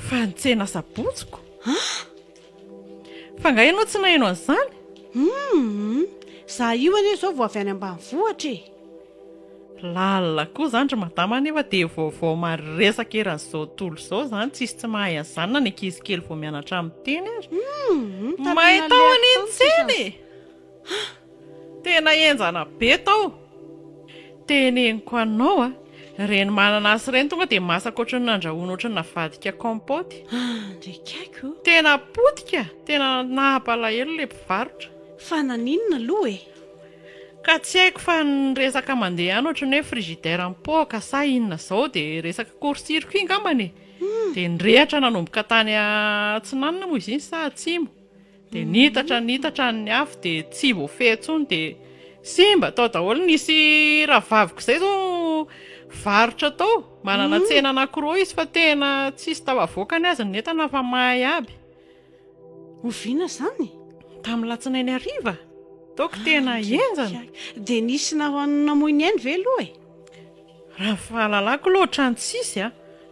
Fa ny tsena sabotsiko. Fa nga ianao tsy naheno an'izany? Hum, za io anie izao vao avy any ambanivohitra e. Lalina koa izany ry madama anefa dia vaovao maresaka eran'izao tontolo izao izany, tsisy tsy mahay an'izany na ny ankizy kely vao mianatra miteny ary. Hum, May tao anie ny tsena e! Tena henjana be tao. Teneniko anao a, ireny mananasy ireny tonga dia masaka ohatran'ny nandrahoina ohatran'ny navadika kaompaoty. Andrikaiko o! Tena potika, tena nampalahelo ilay mpivarotra. Fa naninona aloha e? Ka tsy haiko fa ny resaka mandeha any ohatran'ny hoe frigidaire mipoaka sa inona izao dia resaka court circuit angambany e! Dia nirehatra nanomboka tany atsinanana moa izy iny sa atsimo? Dia nitatra nitatra ny afo dia tsy voafehy intsony dia simba tao daholo. Nisy rahavaviko izay izao mivarotra tao, manana tsena anankiroa izy fa tena tsisy tafavoakany aza ny entana fa may aby. Oviana izany? Tamin'ny latsinainy hariva. Toky tena henjana. Dia nisy namoy ny ainy ve aloha e? Raha ny fahalalako aloha ohatran'ny tsisy a!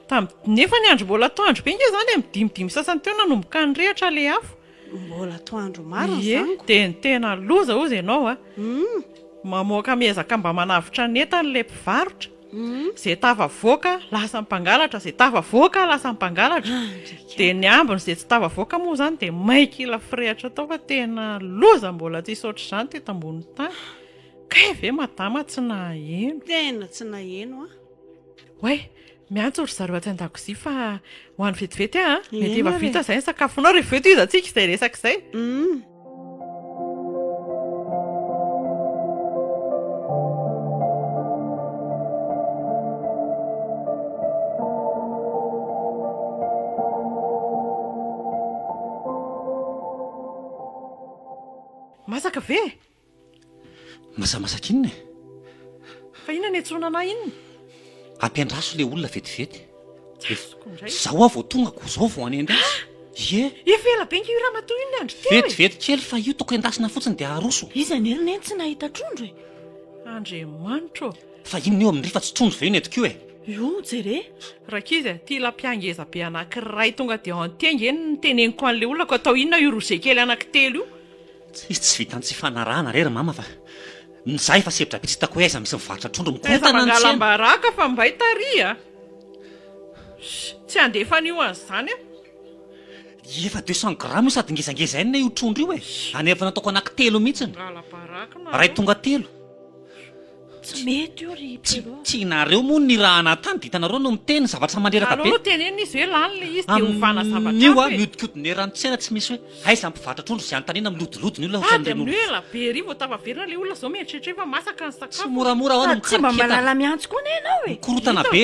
Tamin'ny, nefa ny andro mbola atoandro be nge izany e, amin'ny dimidimy sasany teo nanomboka nirehitra ilay afo. Mbola atoandro marina Ie, izany ko. dia ny tena loza hozy ianao a! Mamoaka miezaka mba manavotra ny entany ilay mpivarotra. Izay tafavoaka lasa mpangalatra, izay tafavoaka lasa mpangalatra. Dia ny ambiny izay tsy tafavoaka moa izany dia may kila firehitra tao fa tena loza mbola tsisy ohatr'izany teto ambonin'ny tany. Kay ve madama tsy naheno? Tena tsy naheno an! Oay, miantso ry zareo atsy an-dakozia fa ho any vetivety aho an! Mety efa vita izay ny sakafonao rehefa eo tohizantsika izay resaka izay. Masaka ve e? Masamasaka inona e? Fa inona ny antsoina anah inona? Ampiandraso le olona vetivety. Tsy azoko indray. Zao aho vao tonga ko zao vao any an-dasy. Ie. Efa ela be nge io ramatoa io niandry teo e. Vetivety kely fa io toko endasina fotsiny dia aroso. Iza anie ry neny tsy nahita trondro e? Andriamanitra ô! Fa inona io amin-dry fa tsy trondro ve io nentiko io e? Io, jere. Rankizy a, tilapia ngeza be anankiray tonga dia entier nge no teneniko an'ilay olona ko atao inona io rouget kely anankitelo io? Tsy tsy vitan'ny tsy fanarahana re ry mama fa ny za efa sepotra be tsy hitako hoe aiza misy mivarotra trondro Aiza mikorontana ny tsena. mangalam-baraka fa mbay tary a! Tsy handefa an'io an'izany aho. Efa 200 grammes io sady ngezangeza ihany io trondro io e! Any efa nataoko anankitelo mihitsiny. Mangala-baraka Ray nareo. tonga telo. Tsy mety io ry Pierrot. Tsy nareo moa no nirahana tany dia hitanareo no miteny zavatra mandreraka Aleo be. aloha tenenina izy hoe lany ilay izy dia ovana zavatra Amin'io hafa a, e. mihodinkodina eran'ny tsena tsy misy hoe aiza ny mpivarotra trondro izay anontaniana milodilody ny olona Sady ohatran'ireny amin'io olona. ela be ery vao tafaverina ilay olona izao mieritreritra hoe efa masaka ny sakafo. Tsy moramora ho'a no Sady tsy mba mikariketana. mahalala miantso koa anie ianao e. Mikorotana be.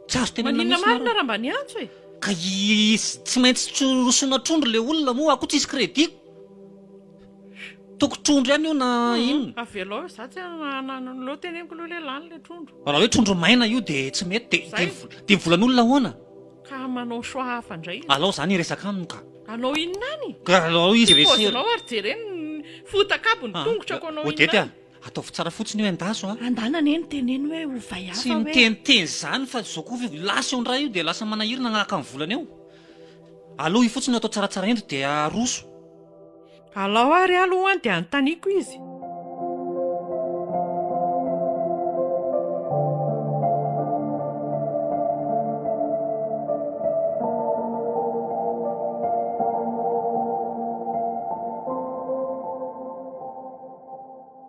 Tsy azo tenenina Maninona mihitsy marina nareo. raha mba niantso e. Ka izy tsy maintsy rosoina trondro ilay olona moa akoa tsisy crédit. Toko trondro ihany io na inona. Avelao eo, za tsy aleo teneniko aloha le lany le trondro. Raha hoe trondro maina io de tsy mety de de volan'olona ahoana? Ka manao choix hafa indray izy. Alao zany hiresaka aminy ka. Hanao inona any? Ka alao izy Ty resera. paozinao ary jereny ny fotaka aby ny tongotra ko hanao inona Odette a, any? ataovy tsara fotsiny io endaso a. Andana anie ny teneno hoe ovay hafa Tsy hoe. miteniteny zany fa zao koa ve lasa eo ndray io de lasa manahirana agnaraka ny volana eo. Aleo io fotsiny no atao tsaratsara indry de aroso. Alao ary aloha any dia anontaniako izy.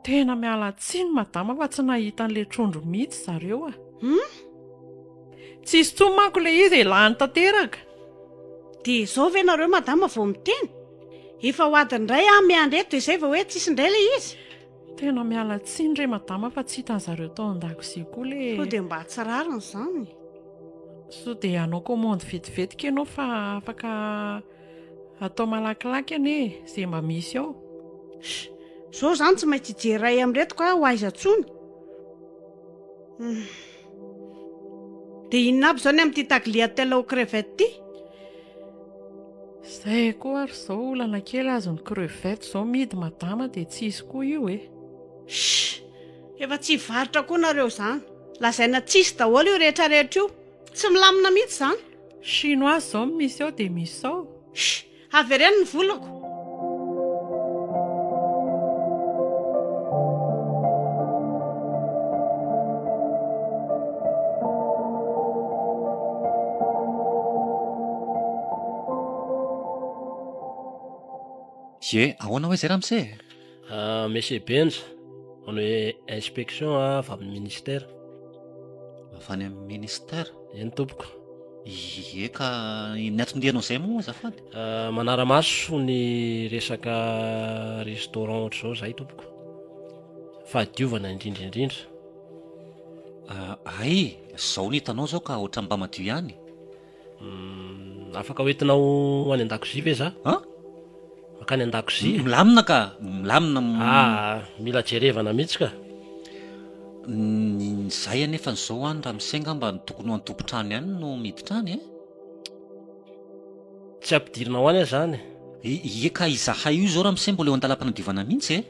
Tena miala tsiny madama fa tsy nahita an'ilay trondro mihitsy zareo a. Hum? Tsisy intsony manko ilay izy e, lany tanteraka. Dia izao ve nareo madama vao miteny? Efa ho adiny iray aho miandry eto dia izay vao hoe tsisy indray ilay izy? Tena miala tsiny re madama fa tsy hitan'zareo tao an-dakozia koa le. Sao dia mba tsy rariny izany? Sao dia hanao commande vetivetika ianao fa afaka atao malakilaky anie e, izay mba misy ao. Sh! Izao izany tsy maintsy hijery iray amin'ireto ka ho aiza intsony? Hum. Dia inona aby izao ny amin'ity tagliatelle aux crevettes ity? Zay koa ary zao olana kely azony crevette zao midy madama dia tsy hisy koa io e. Shh! Efa tsy hivarotra koa nareo zany. Lazaina tsisy daholo io rehetra rehetra io. Tsy milamina mihitsy zany. Chinoise zao no misy ao dia misy ao. Shh! Avereno ny volako. Ie, ahoana hoe izay ramose e? Ah, Monsieur Benja, manao hoe inspection avy amin'ny ministère. Avy any amin'ny ministère? Eny tompoko. Ie ka, ny anton-dianao izay moa azafady? Manara-maso ny resaka restaurant ohatr'izao izahay tompoko. Fahadiovana indrindra indrindra. Hay, izao ny hitanao izao ka ohatran'ny mba madio ihany. Afaka hoentinao any an-dakozia ve za? An? Mankany an-dakozia? Milamina ka, milamina. Ah, mila jerevana mihitsy ka. Ny zay anefa izao any ramose angamba ny tokony ho an-tompon-trano ihany no miditra any e. Tsy ampidirina ho any aho izany. Ie ka izahay io izao ramose mbola eo an-dalam-panadiovana mihitsy e.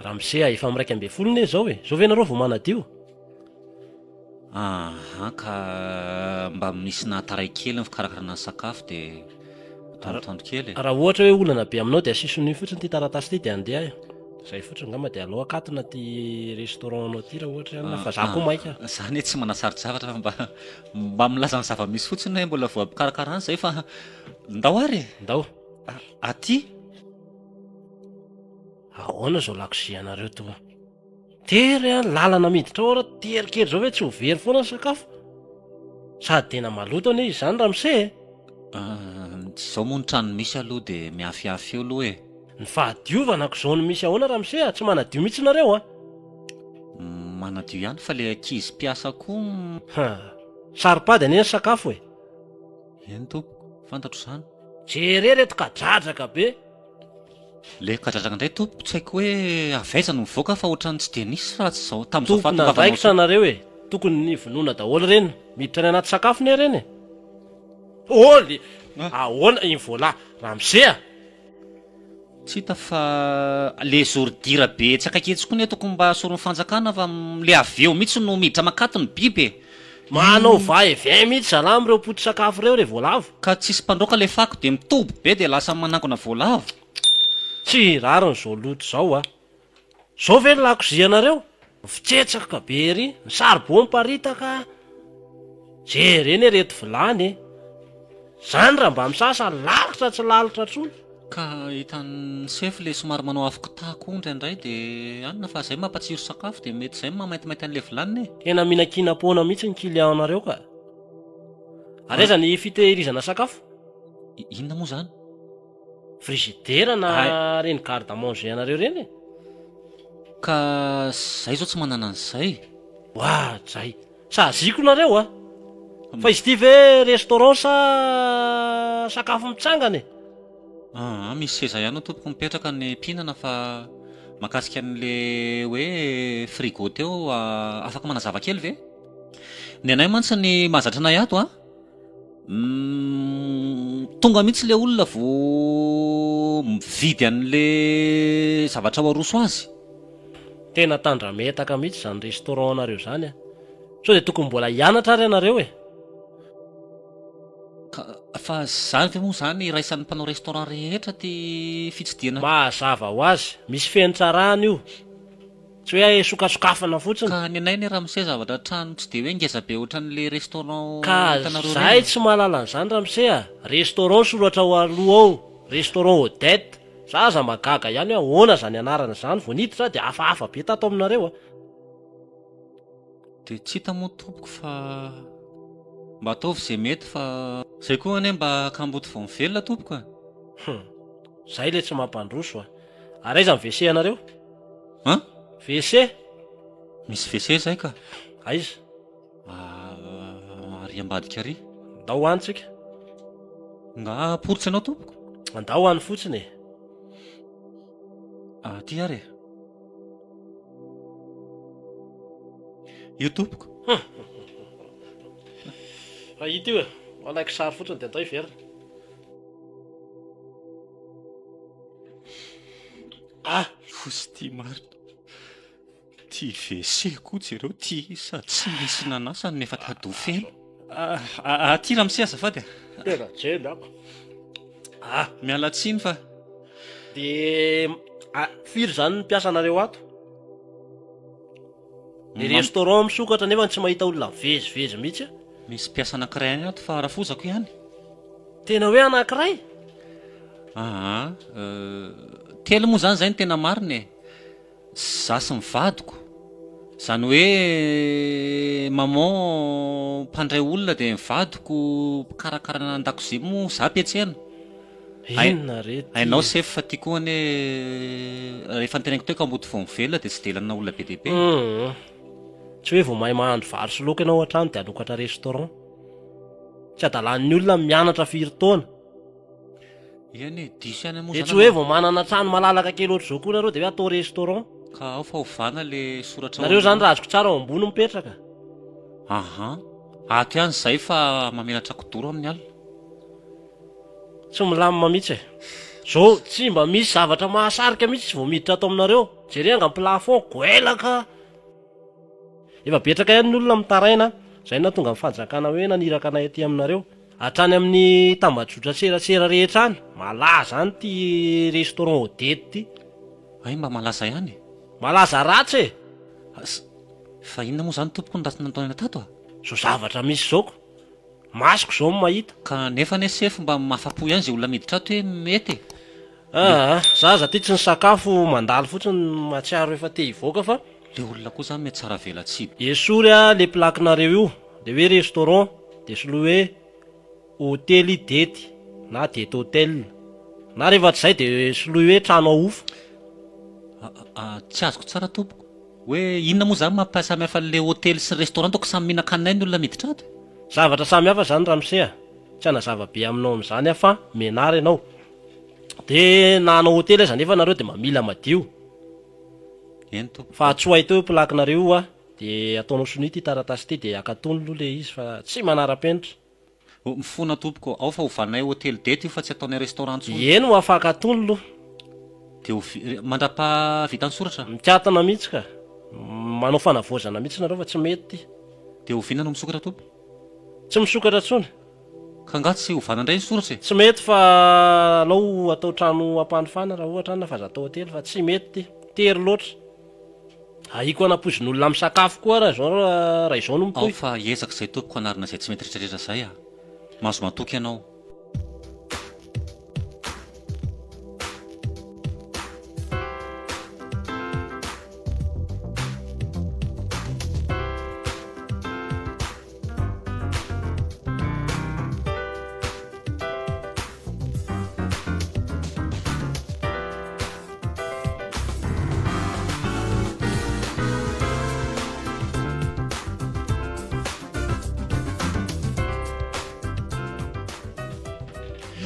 Ramose a, efa amin'ny 11 anie izao e. Izao ve ianareo vao manadio? Aha ka mba misy nahataray kely ny fikarakarana ny sakafo dia atoandrotoandro kely e. Raha ohatra hoe olana be aminao dia asio sonia fotsiny ity taratasy ity dia handeha aho. Izay fotsiny angamba dia aleo akatona ity restaurant anao ity raha ohatra hoe fa za koa maika. Za anie tsy manasaro-javatra fa mba mba milaza ny zava-misy fotsiny hoe mbola vao ampikarakarana izay fa ndao ary e. Ndao. Aty. Ahoana izao lakozianareo toa. Tery an, lalana miditra ao ary tery kely zao ve tsy ho very foana ny sakafo? Sady tena maloto anie izany ramose e! Zao moa ny trano misy aloha dia miafiafy eo aloha e! Ny fahadiovana ko zao no misy ahoana ramose a, tsy manadio mihitsy nareo a! Manadio ihany fa le ankizy mpiasa koa. Ha! Saropady anie ny sakafo e! Eny tompoko, fantatro izany. Jereo reto kadradraka be! Le kadradraka indray tompoko tsy haiko hoe avy aiza no mivoaka fa ohatran'ny tsy dia nisy raha tsy izao tamin'izao fahatongavanao Tompon'andraikitra izao. nareo e! Tokony vonoina daholo ireny, miditra any anaty sakafo ne ireny e! Holy! Ahoana iny voala ramose a? Tsy hita fa le zordira be etsy akaiky etsy koa ne tokony mba asorin'ny fanjakana fa le avy eo mihitsy no miditra makato ny biby e! Manao va et vient mihitsy zalahy amin'ireo poti-sakafo ireo re voalavo. Ka tsisy mpandroaka le fako de mitoby be de lasa manangona voalavo. Tsy rariny zao loto zao a! Zao ve ny lakozianareo? Mifitsetsaka be ery, ny saribao miparitaka, jerena ireto vilany e! Zany raha mba misasa lalitra tsy lalitra tsony. Ka hitan'ny sefo le somary manao afo kità koa indraindray de anona fa zay mampatsiro sakafo de mety zay no mahamaintimainty an'le vilany e! Tena mihinankinam-poana mihitsy ny client-nareo ka! Ary aiza ny fitehirizana sakafo? Inona moa zany? Frigidaire na reny garde à manger anareo reny e! Ka zay zao tsy manana an'izay. Oadray! Saziako nareo a! Fa izy ity ve restaurant sa sakafo mitsangana e? Aa misy seza ihany ao tompoko mipetraka ny mpihinana fa mahakasika an'le hoe frigo teo afaka manazava kely ve? Ny anay mantsy ny mahazatra anay ato a! Tonga mihitsy le olona vao mividy an'le zavatra ho aroso azy. Tena tandrametaka mihitsy izany restaurant nareo izany a! Sao dia tokony mbola hianatra ary ianareo e! Ka fa zany ve moa zany iraisan'ny mpanao restaurant rehetra ty fitsidihana. Mazava ho azy, misy fenitra arahana io. Tsy hoe sokasokafana fotsiny. Ka ny anay anie ramose zavatra trano tsy dia hoe ngeza be ohatran'le restaurant Ka hitanareo zahay ireny e. tsy mahalala an'izany ramose a! Restaurant soratra ao aloha ao, restaurant Odette. Za aza mba gaga ihany hoe ahoana izany anarana izany, vao niditra aho dia hafahafa be tato aminareo a! Dia tsy hita moa tompoko fa mba ataovy izay mety fa. Zay koa anie mba kamboty vao mivelona tompoko a! Hum! Zay le tsy mampandroso a! Ary aiza ny WC anareo? An? WC? Misy WC zay ka. Aiza? Ary ambadika ary. Andao any tsika. Nga poritsy anao tompoko? Andao any fotsiny e. Aty ary e. Io tompoko. Fa ito io e. Alaiko sary fotsiny dia andao hiverina. Ah! Fosy ty marina. Ty WC koa jereo ty sady tsy nisy nanasa no efa tady ho feno. Ah, aty ramose azafady a. Tena jemby ako. Ah, miala tsiny fa. De ah, firy zany ny mpiasanareo ato? Ny restaurant misokatra nefa tsy mahita olona mivezivezy mihitsy. Misy mpiasa anankiray ihany ato fa rafozako ihany. Tena hoe anankiray? Aa, telo moa zany zay no tena marina e. Za sy ny vadiko. Zany hoe maman mpandray olona dia ny vadiko mpikarakara ny an-dakozia moa za mpiantsena. Inona re ty Hainao e? sefo fa ty koa anie rehefa noteneniko teo ka mody vao mivelona dia tsy dia ilana olona be dia be. Hum. Tsy hoe vao mahay mahandro vary sy laoka ianao hatrany dia hanokatra restaurant. Tsy adalan'ny olona ny mianatra firy taona. Eny e, diso ihany moa Dia zany tsy hoe aloha. vao manana trano malalaka kely ohatr'izao koa nareo dia hoe atao restaurant. Ka ao fa ovana le soratra ao Nareo zany ambony. raha azoko tsara ao ambony mipetraka. Aha. Ato ihany izay fa mamelatra kidoro amin'ny alina. Tsy milamina mihitsy e. Zao tsy mba misy zavatra mahasarika mihitsy vao miditra ato aminareo. Jereo anga ny plafond goelaka. Efa betsaka ihany ny olona mitaraina, zay no nahatonga ny fanjakana hoe naniraka anay aty aminareo. Hatrany amin'ny tambajotra serasera rehetra any, malaza any ity restaurant Odette ity. Hay mba malaza ihany e! Malaza ratsy e! As, fa inona moa izany tompoko no ratsy nataonay tato a? Zao zavatra misy izao ko! Masoko izao no mahita. Ka nefa anie sefo mba mahafapo ihany izay olona miditra ato hoe mety e! Aa, za aza ty tsy nisakafo, mandalo fotsiny mahatsiaro efa te hivoaka fa. Le olona koa zany mety tsara velatsihy. Esory a le plaque nareo io le hoe restaurant de soloy hoe hotely dety na dety hotel na rehefa tsy zay de soloy hoe trano ahofa. Aa tsy azoko tsara tompoko hoe inona moa zany mampahasamy hafa an'le hotely sy restaurant ataoko samy mihinan-kanina ihany ny olona miditra ato e. Zavatra samy hafa zany ramose a! Tsy hanazava be aminao amin'izany aho fa menara ianao. De na hanao hotely aza nefa nareo de mba mila madio. Eny tompoko. Fa tsoahy teo io plaque nareo io a, de ataonao sonia ity taratasy ity de akatony aloha le izy fa tsy manara-penitra. Mifona tompoko, ao fa hovanay hotely dety io fa tsy ataonay restaurant intsony. Eny ho afaka atony loha. Dia ho vi-, mandra-pahavita ny soratra? Mikatona mihitsy ka. Manao fanavaozana mihitsy nareo fa tsy mety ity. Dia oviana no misokatra tompoko? Tsy misokatra intsony. Ka angaha tsy hovana indray ny soratra e? Tsy mety fa alao atao trano ampanofana raha ohatra any fa aza atao hotely fa tsy mety ity. Tery loatra. Ahiko hanampoizin'olona misakafo koa raha izao raha izao no Ao mitohy. fa hiezaka izay tompoko hanarina izay tsy mety rehetra rehetra izay a! Mahazo matoky ianao.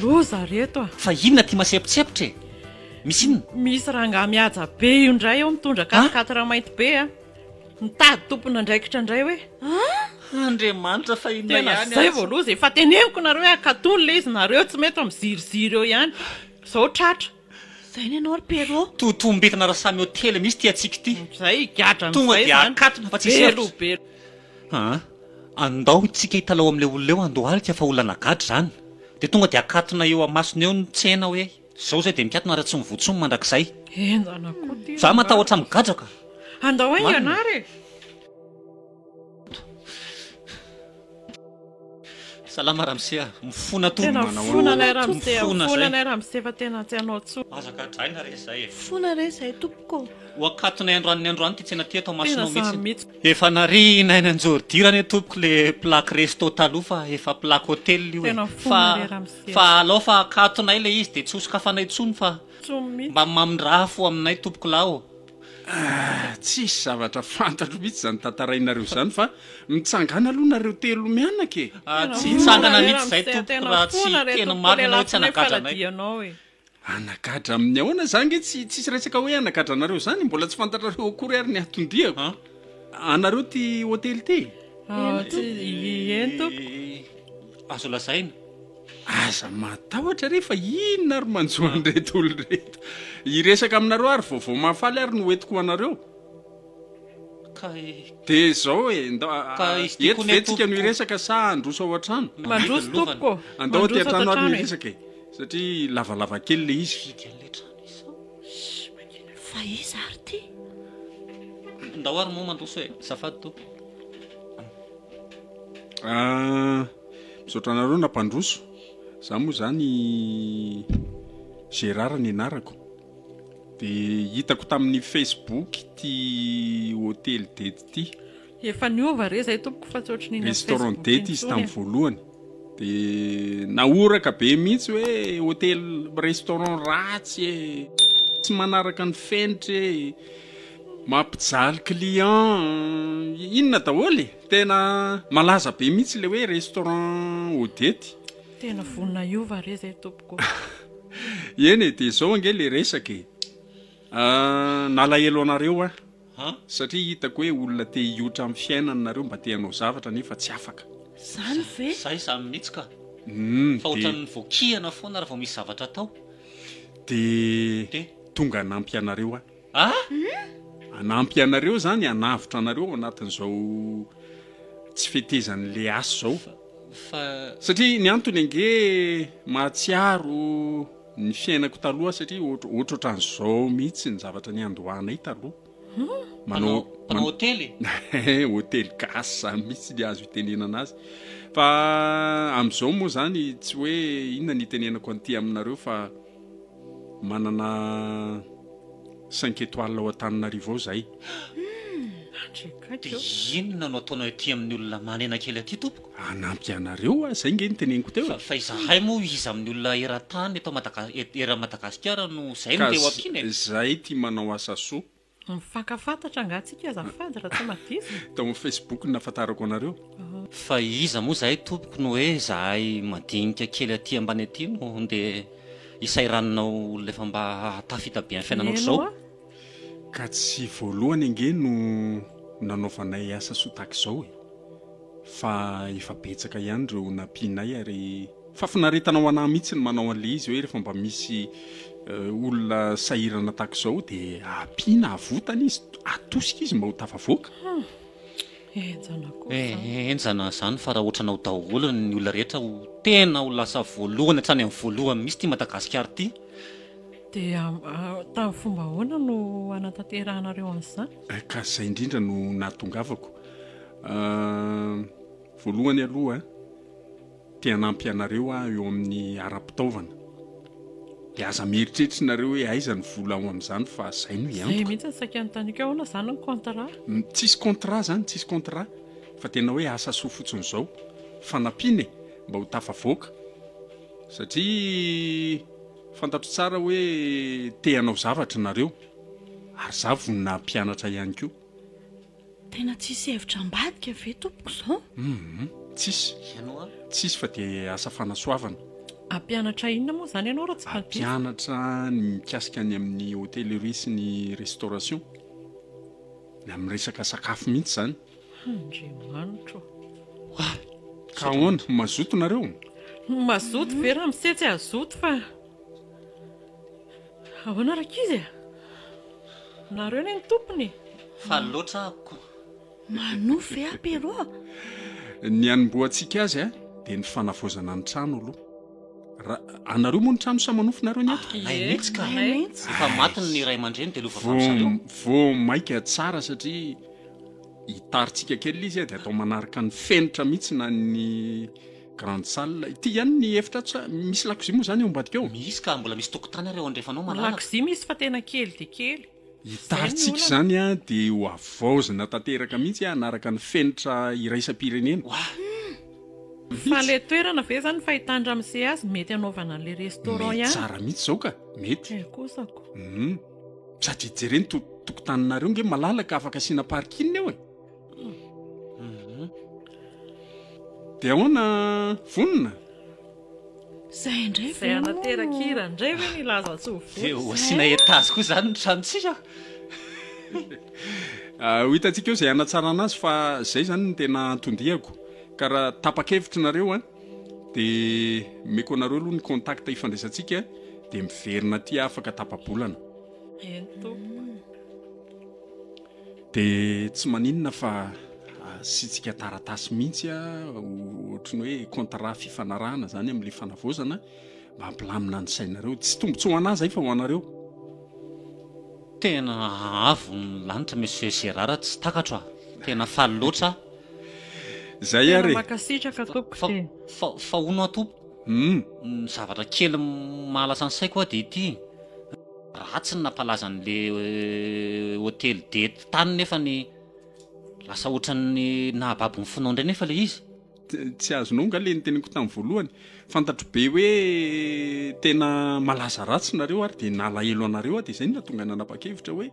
Loza reto a! Fa inona ty masepotsepitra e? Misy inona? Misy rangahy mihaja be io indray eo mitondra quatre quatre mainty be a! Mitady tompon'andraikitra indray hoe. Andriamanitra fa inona Tena ihany zay aza. vao loza, efa teneniko nareo hoe akatony le izy nareo tsy mety fa miziriziry eo ihany. Zao tratra. Zay ny anao ry Pierrot. Totombitana raha samy hotely mihitsy ity antsika ity. Zay higadra Tonga amin'izay dia zany. akatona fa tsisy Be hevitra. loha be. Aa andao itsika hitalao amin'ilay olona eo handohalika fa olona nagadra izany. Dia tonga dia akatona eo amasony eo ny tsena hoe zao zay dia mikatona ary tsy mivoa intsony mandrakizay. Henjana koa ty Za rangahy. matahotra migadra ka. Andao haingana Marina. ary e. Salama ramose a! Mifona tompoko. Tena mifona anay ramose a! Mifona Mifona zay. anay ramose fa tena tsy hanao tsony. Aza gadraina re zay e. Mifona re zay tompoko ô. Ho akatonay androany ny androany ity tsena ity eto amasinao Tena samy mihitsy. mihitsy. Efa narihina eny anjoridira anie tompoko le plaque resto taloha fa efa plaque hotel io e. Tena mifona Fa re ramose a. fa alao fa akatonay le izy de tsy hosokafanay tsony fa Tsony mihitsy. mba mamindrafo aminay tompoko lahy ô. Ah, tsisy zavatra fantatro mihitsy izany tantarainareo izany fa mitsangàna aloha nareo telo mianaka e. Ah, Tena tsy fona hitsangana re mihitsy izay ramose, tompoko tena raha tsy fona re tena tompoko, marina lehilahy hoe tsy hanagadra anay. faladia anao e. Hanagadra amin'ny ahoana? Za ange tsy tsisy resaka hoe hanagadra anareo izany, mbola tsy fantatrareo akory ary ny anton-diako. An? Anareo ity hotely ity? Ah, tsy, eny tompoko. Azo lazaina. Aza matahotra re fa inona ary manjo an'ireto olona ireto. Hiresaka aminareo ary vaovao mahafaly ary no hoentiko ho anareo. Ka e. Dia izao e, ndao Ka izy ity eto koa ve ne tsika no tompoko. hiresaka sa handroso ao an-trano? Mandroso tompoko ô. Andao aty Mandroso ato an-trano ary no an-trano e. hiresaka e. Satria lavalava kely ilay izy. Hividy an'ilay trano izy izao. Fa iza ary ity? Ndao ary moa mandroso e. Azafady tompoko. Ah, misaotra anareo nampandroso. Za moa zany Gérard ny anarako. Dia hitako tamin'ny Facebook ity hotely dety ity. Efa niova re zay tompoko fa tsy ohatry ny iny amin'ny Restaurant Facebook dety izy intsony tamin'ny e. voalohany. Dia nahoraka be mihitsy hoe hotely restaurant ratsy e. Tsy manaraka ny fenitra e. Mampijaly client. Inona daholo e. Tena malaza be mihitsy ilay hoe restaurant Odette. Tena vonona hiova re zay tompoko. Eny e, dia izao ange ilay resaka e. Nalahelo anareo aho satria hitako hoe olona te hiotra amin'ny fiainana nareo mba te hanao zavatra nefa tsy afaka. Zany ve? Zay izany mihitsy ka. Humm Fa dia. ohatran'ny voakihana foana raha vao misy zavatra atao. Dia tonga hanampy anareo aho. Ah! Hanampy anareo izany, hanavotra anareo ao anatin'izao tsy fetezan'ilay asa izao. Fa. Satria ny antony ange mahatsiaro ny fiainako taloha satria ohatrohatran'izao mihitsy ny zavatra niandohanay taloha. Manao mpanao hotely? Hotely gasy izany mihitsy ny azo itenenana azy. Fa amin'izao moa izany tsy hoe inona ny itenenako an'ity aminareo fa Manana cinq étoiles ao Antananarivo ao zahay. Dia inona no ataonao ety amin'ny olona manena kely aty tompoko? Hanampy anareo aho, zay nge no teneniko teo e. Fa izahay moa iza amin'ny olona eran-tany eto Madaga- eran'i Madagasikara no zay no Ka te ho ampiana e? zay tia manao asa soa. Mifankafantatra angaha tsika azafady raha tsy madiso? Tao amin'ny Facebook no nahafantarako anareo. Fa iza moa zahay tompoko no hoe zahay madinika kely aty ambany aty no ndeha hisairanina olona efa mba tafita be amin'ny fiainana ohatr'izao? Ka tsy voalohany ange no nanaovanay asa soa tahaka izao e! Fa efa betsaka ihany ireo nampianay ary fahafinaretana ho anah mihitsy ny manao an'ilay izy hoe rehefa mba misy olona sahirana tahaka izao dia ampiana, avotana izy, atosika izy mba ho tafavoaka. Henjana koa izany. Henjana izany fa raha ohatranao daholo ny olona rehetra ho tena ho lasa voalohany hatrany amin'ny voalohany mihitsy ity Madagasikara ity. Dia tamin'ny fomba ahoana no hanatanterahanareo an'izany? Ka izay indrindra no nahatongavako. Voalohany aloha, te hanampy anareo aho eo amin'ny ara-pitaovana. Dia aza mieritreritra nareo hoe aiza ny vola ao amin'izany fa zay no Zay hiantoka. mihitsy no saika anontaniako hoe ahoana izany ny contrat? Tsisy contrat zany, tsisy contrat fa tena hoe asa soa fotsiny izao. Fanampiana e, mba ho tafavoaka. Satria fantatro tsara hoe te hanao zavatra nareo ary za vonona hampianatra ihany koa. Tena tsisy hevitra ambadika ve tompoko izao? Humm tsisy. Ianao a? Tsisy fa dia asa fanasoavana. Hampianatra inona moa izany ianao raha tsy mpandihy? Hampianatra ny mikasika ny amin'ny hôtellerie sy ny restauration. Ny amin'ny resaka sakafo mihitsy izany. Andriamanitro ô. Ka ahoana? Mazoto nareo? Mazoto ve ramose tsy hazoto fa. Ahoana rankizy e? Nareo anie ny tompony e! Faly loatra aho ko. Manofy ve aho Pierrot a? Ny hanombohantsika azy a, dia ny fanavaozana ny trano aloha. Ra, anareo moa ny trano sa manofy nareo ny ato? Anay mihitsy ka. Anay mihitsy. Efa maty ny ray aman-dreny dia lova avy zareo. Vao maika tsara satria hitarintsika kely ilay izy a, dia atao manaraka ny fenitra mihitsy na ny Grande salle. Ity ihany ny efitra ato sa misy lakozia moa izany ao ambadika ao? Misy ka, mbola misy tokotany ary ao andrefanao malalaka. Lakozia misy fa tena kely dia kely. Hitarintsika izany dia ho havaozina tanteraka mihitsy hanaraka ny fenitra iraisam-pirenena. Fa ilay toerana ve izany fahitan-dramose azy mety hanaovana an'ilay restaurant Mety ihany? tsara mihitsy izao ka, mety. Eh kosa ko. Hum. Sady jereo ny tokotaninareo nge malalaka afaka asiana parking eo e. Dia ahoana vonona? Zay indray Zay hanaterak'hira indray ve ny hilaza tsy ho vonona? Dia ho asiana étage koa izany ny tranontsika? Ho hitantsika eo izay hanatsarana azy fa izay izany no tena anton-diako. Ka raha tapa-kevitra nareo an, dia omeko anareo aloha ny contact ifandraisantsika dia miverina aty aho afaka tapa-bolana. Eny tompoko. Dia tsy maninona fa asiantsika taratasy mihitsy ohatry ny hoe contrat fifanarahana izany amin'ilay fanavaozana mba hampilamina ny sainareo. Tsy tombontsoa ho an'ahy izay fa ho anareo. Tena avo ny lanitra Monsieur Gérard tsy takatro a! Tena faly loatra aho. Izay ary Tena e! mankasitraka tompoko Fa, tena. fa, fa hono aho tompoko, ny zavatra kely mahalasa ny saiko aho dia ity. Ratsy ny nampalaza an'le hotely dety tany nefa ny lasa ohatran'ny nahababo ny fonao indray nefa le izy. Tsy azonao nga le noteneniko tamin'ny voalohany? Fantatro be hoe tena malaza ratsy nareo ary dia nalahelo anareo aho dia izay no nahatonga nanapa-kevitra hoe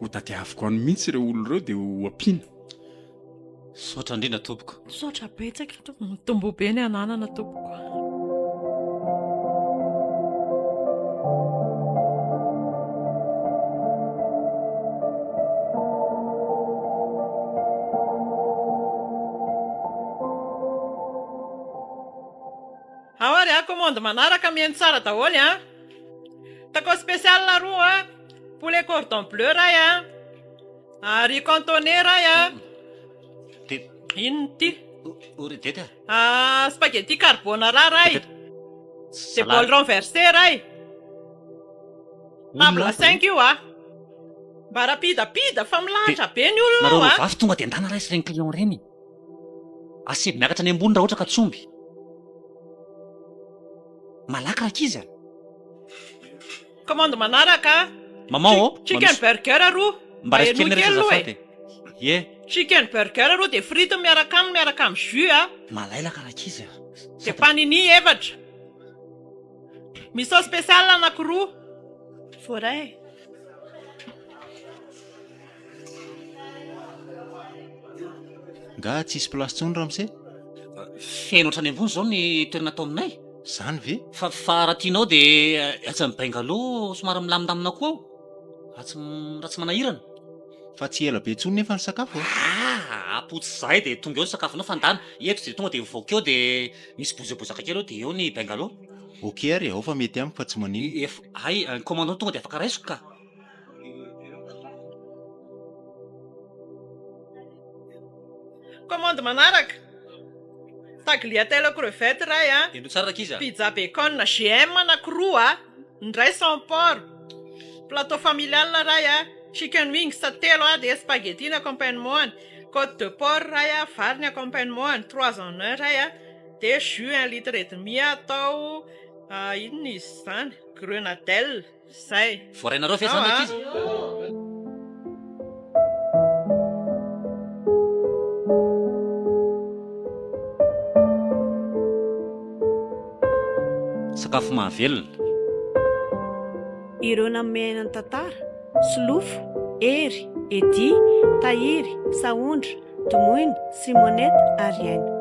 ho tadiaviko any mihitsy ireo olona ireo dia ho ampiana. Misaotra indrindra tompoko. Misaotra betsaka tompoko. Mitomboa be ny ananana tompoko. Ao ary a, commande manaraka mihaino tsara daholo a. Taco spécial roa a, poulet cordon bleu ray a. Ary cantonais ray a! Dia. Inona ity? O ry dety a! Ah, spaghetti carbonara ray! Dia bol renversé ray! Table cinq io a! Mba rapidapida fa milahatra be ny olona ao a! Nareo roa vavy tonga dia ndana ray sy ireny client ireny. Asaivo miakatra any ambony raha ohatra ka tsy omby. Malaky rankizy a! Commande manaraka a! Maman ô! Chicken burger roa! Mba raiso kely Henoy nareo kely aloha azafady e! e! Ie! Chicken burger roa dia frite miaraka aminy miaraka amin'ny jus a! Malailaka rankizy a! Dia panini efatra! Miso spécial anakiroa! Voaray. Nga tsisy place tsony ramose? Feno hatrany ambony zao ny toerana ato aminay. Zany ve? Fa fa raha tianao de atsy amin'ny bungalow somary milamindamina koa ao. Raha tsy raha tsy manahirana. Fa tsy ela be tsony nefa ny sakafo a! Ah! Apotsy zahay dia tonga eo ny sakafonao fa ndana eto dia tonga dia mivoaka eo dia misy bozabozaka kely eo dia eo ny bungalow. Ok ary e, ao fa mety amiko fa tsy maninona. Ef, hay, ny commande-nao tonga dia afaka raisiko ka. Commande manaraka. Tagliatelle crevette iray a. Henoy tsara rankizy a. Pizza bacon GM anakiroa a. Ny iray sans porc. Plateau familial iray a. Chicken wings telo a dia spaghetti ny accompagnement-ny. Côte de porc iray a, vary ny accompagnement-ny. Trois en un iray a. Dia jus un litre et demi atao inona izy izany? Grenadelle. Zay. Voarainareo ve zany ankizy? Sakafo mahavelona. Ireo nanome aina ny tantara, Solofo, Hery, Eddy, Tahiry, Sahondra, Domoina, Simonette ary Aina.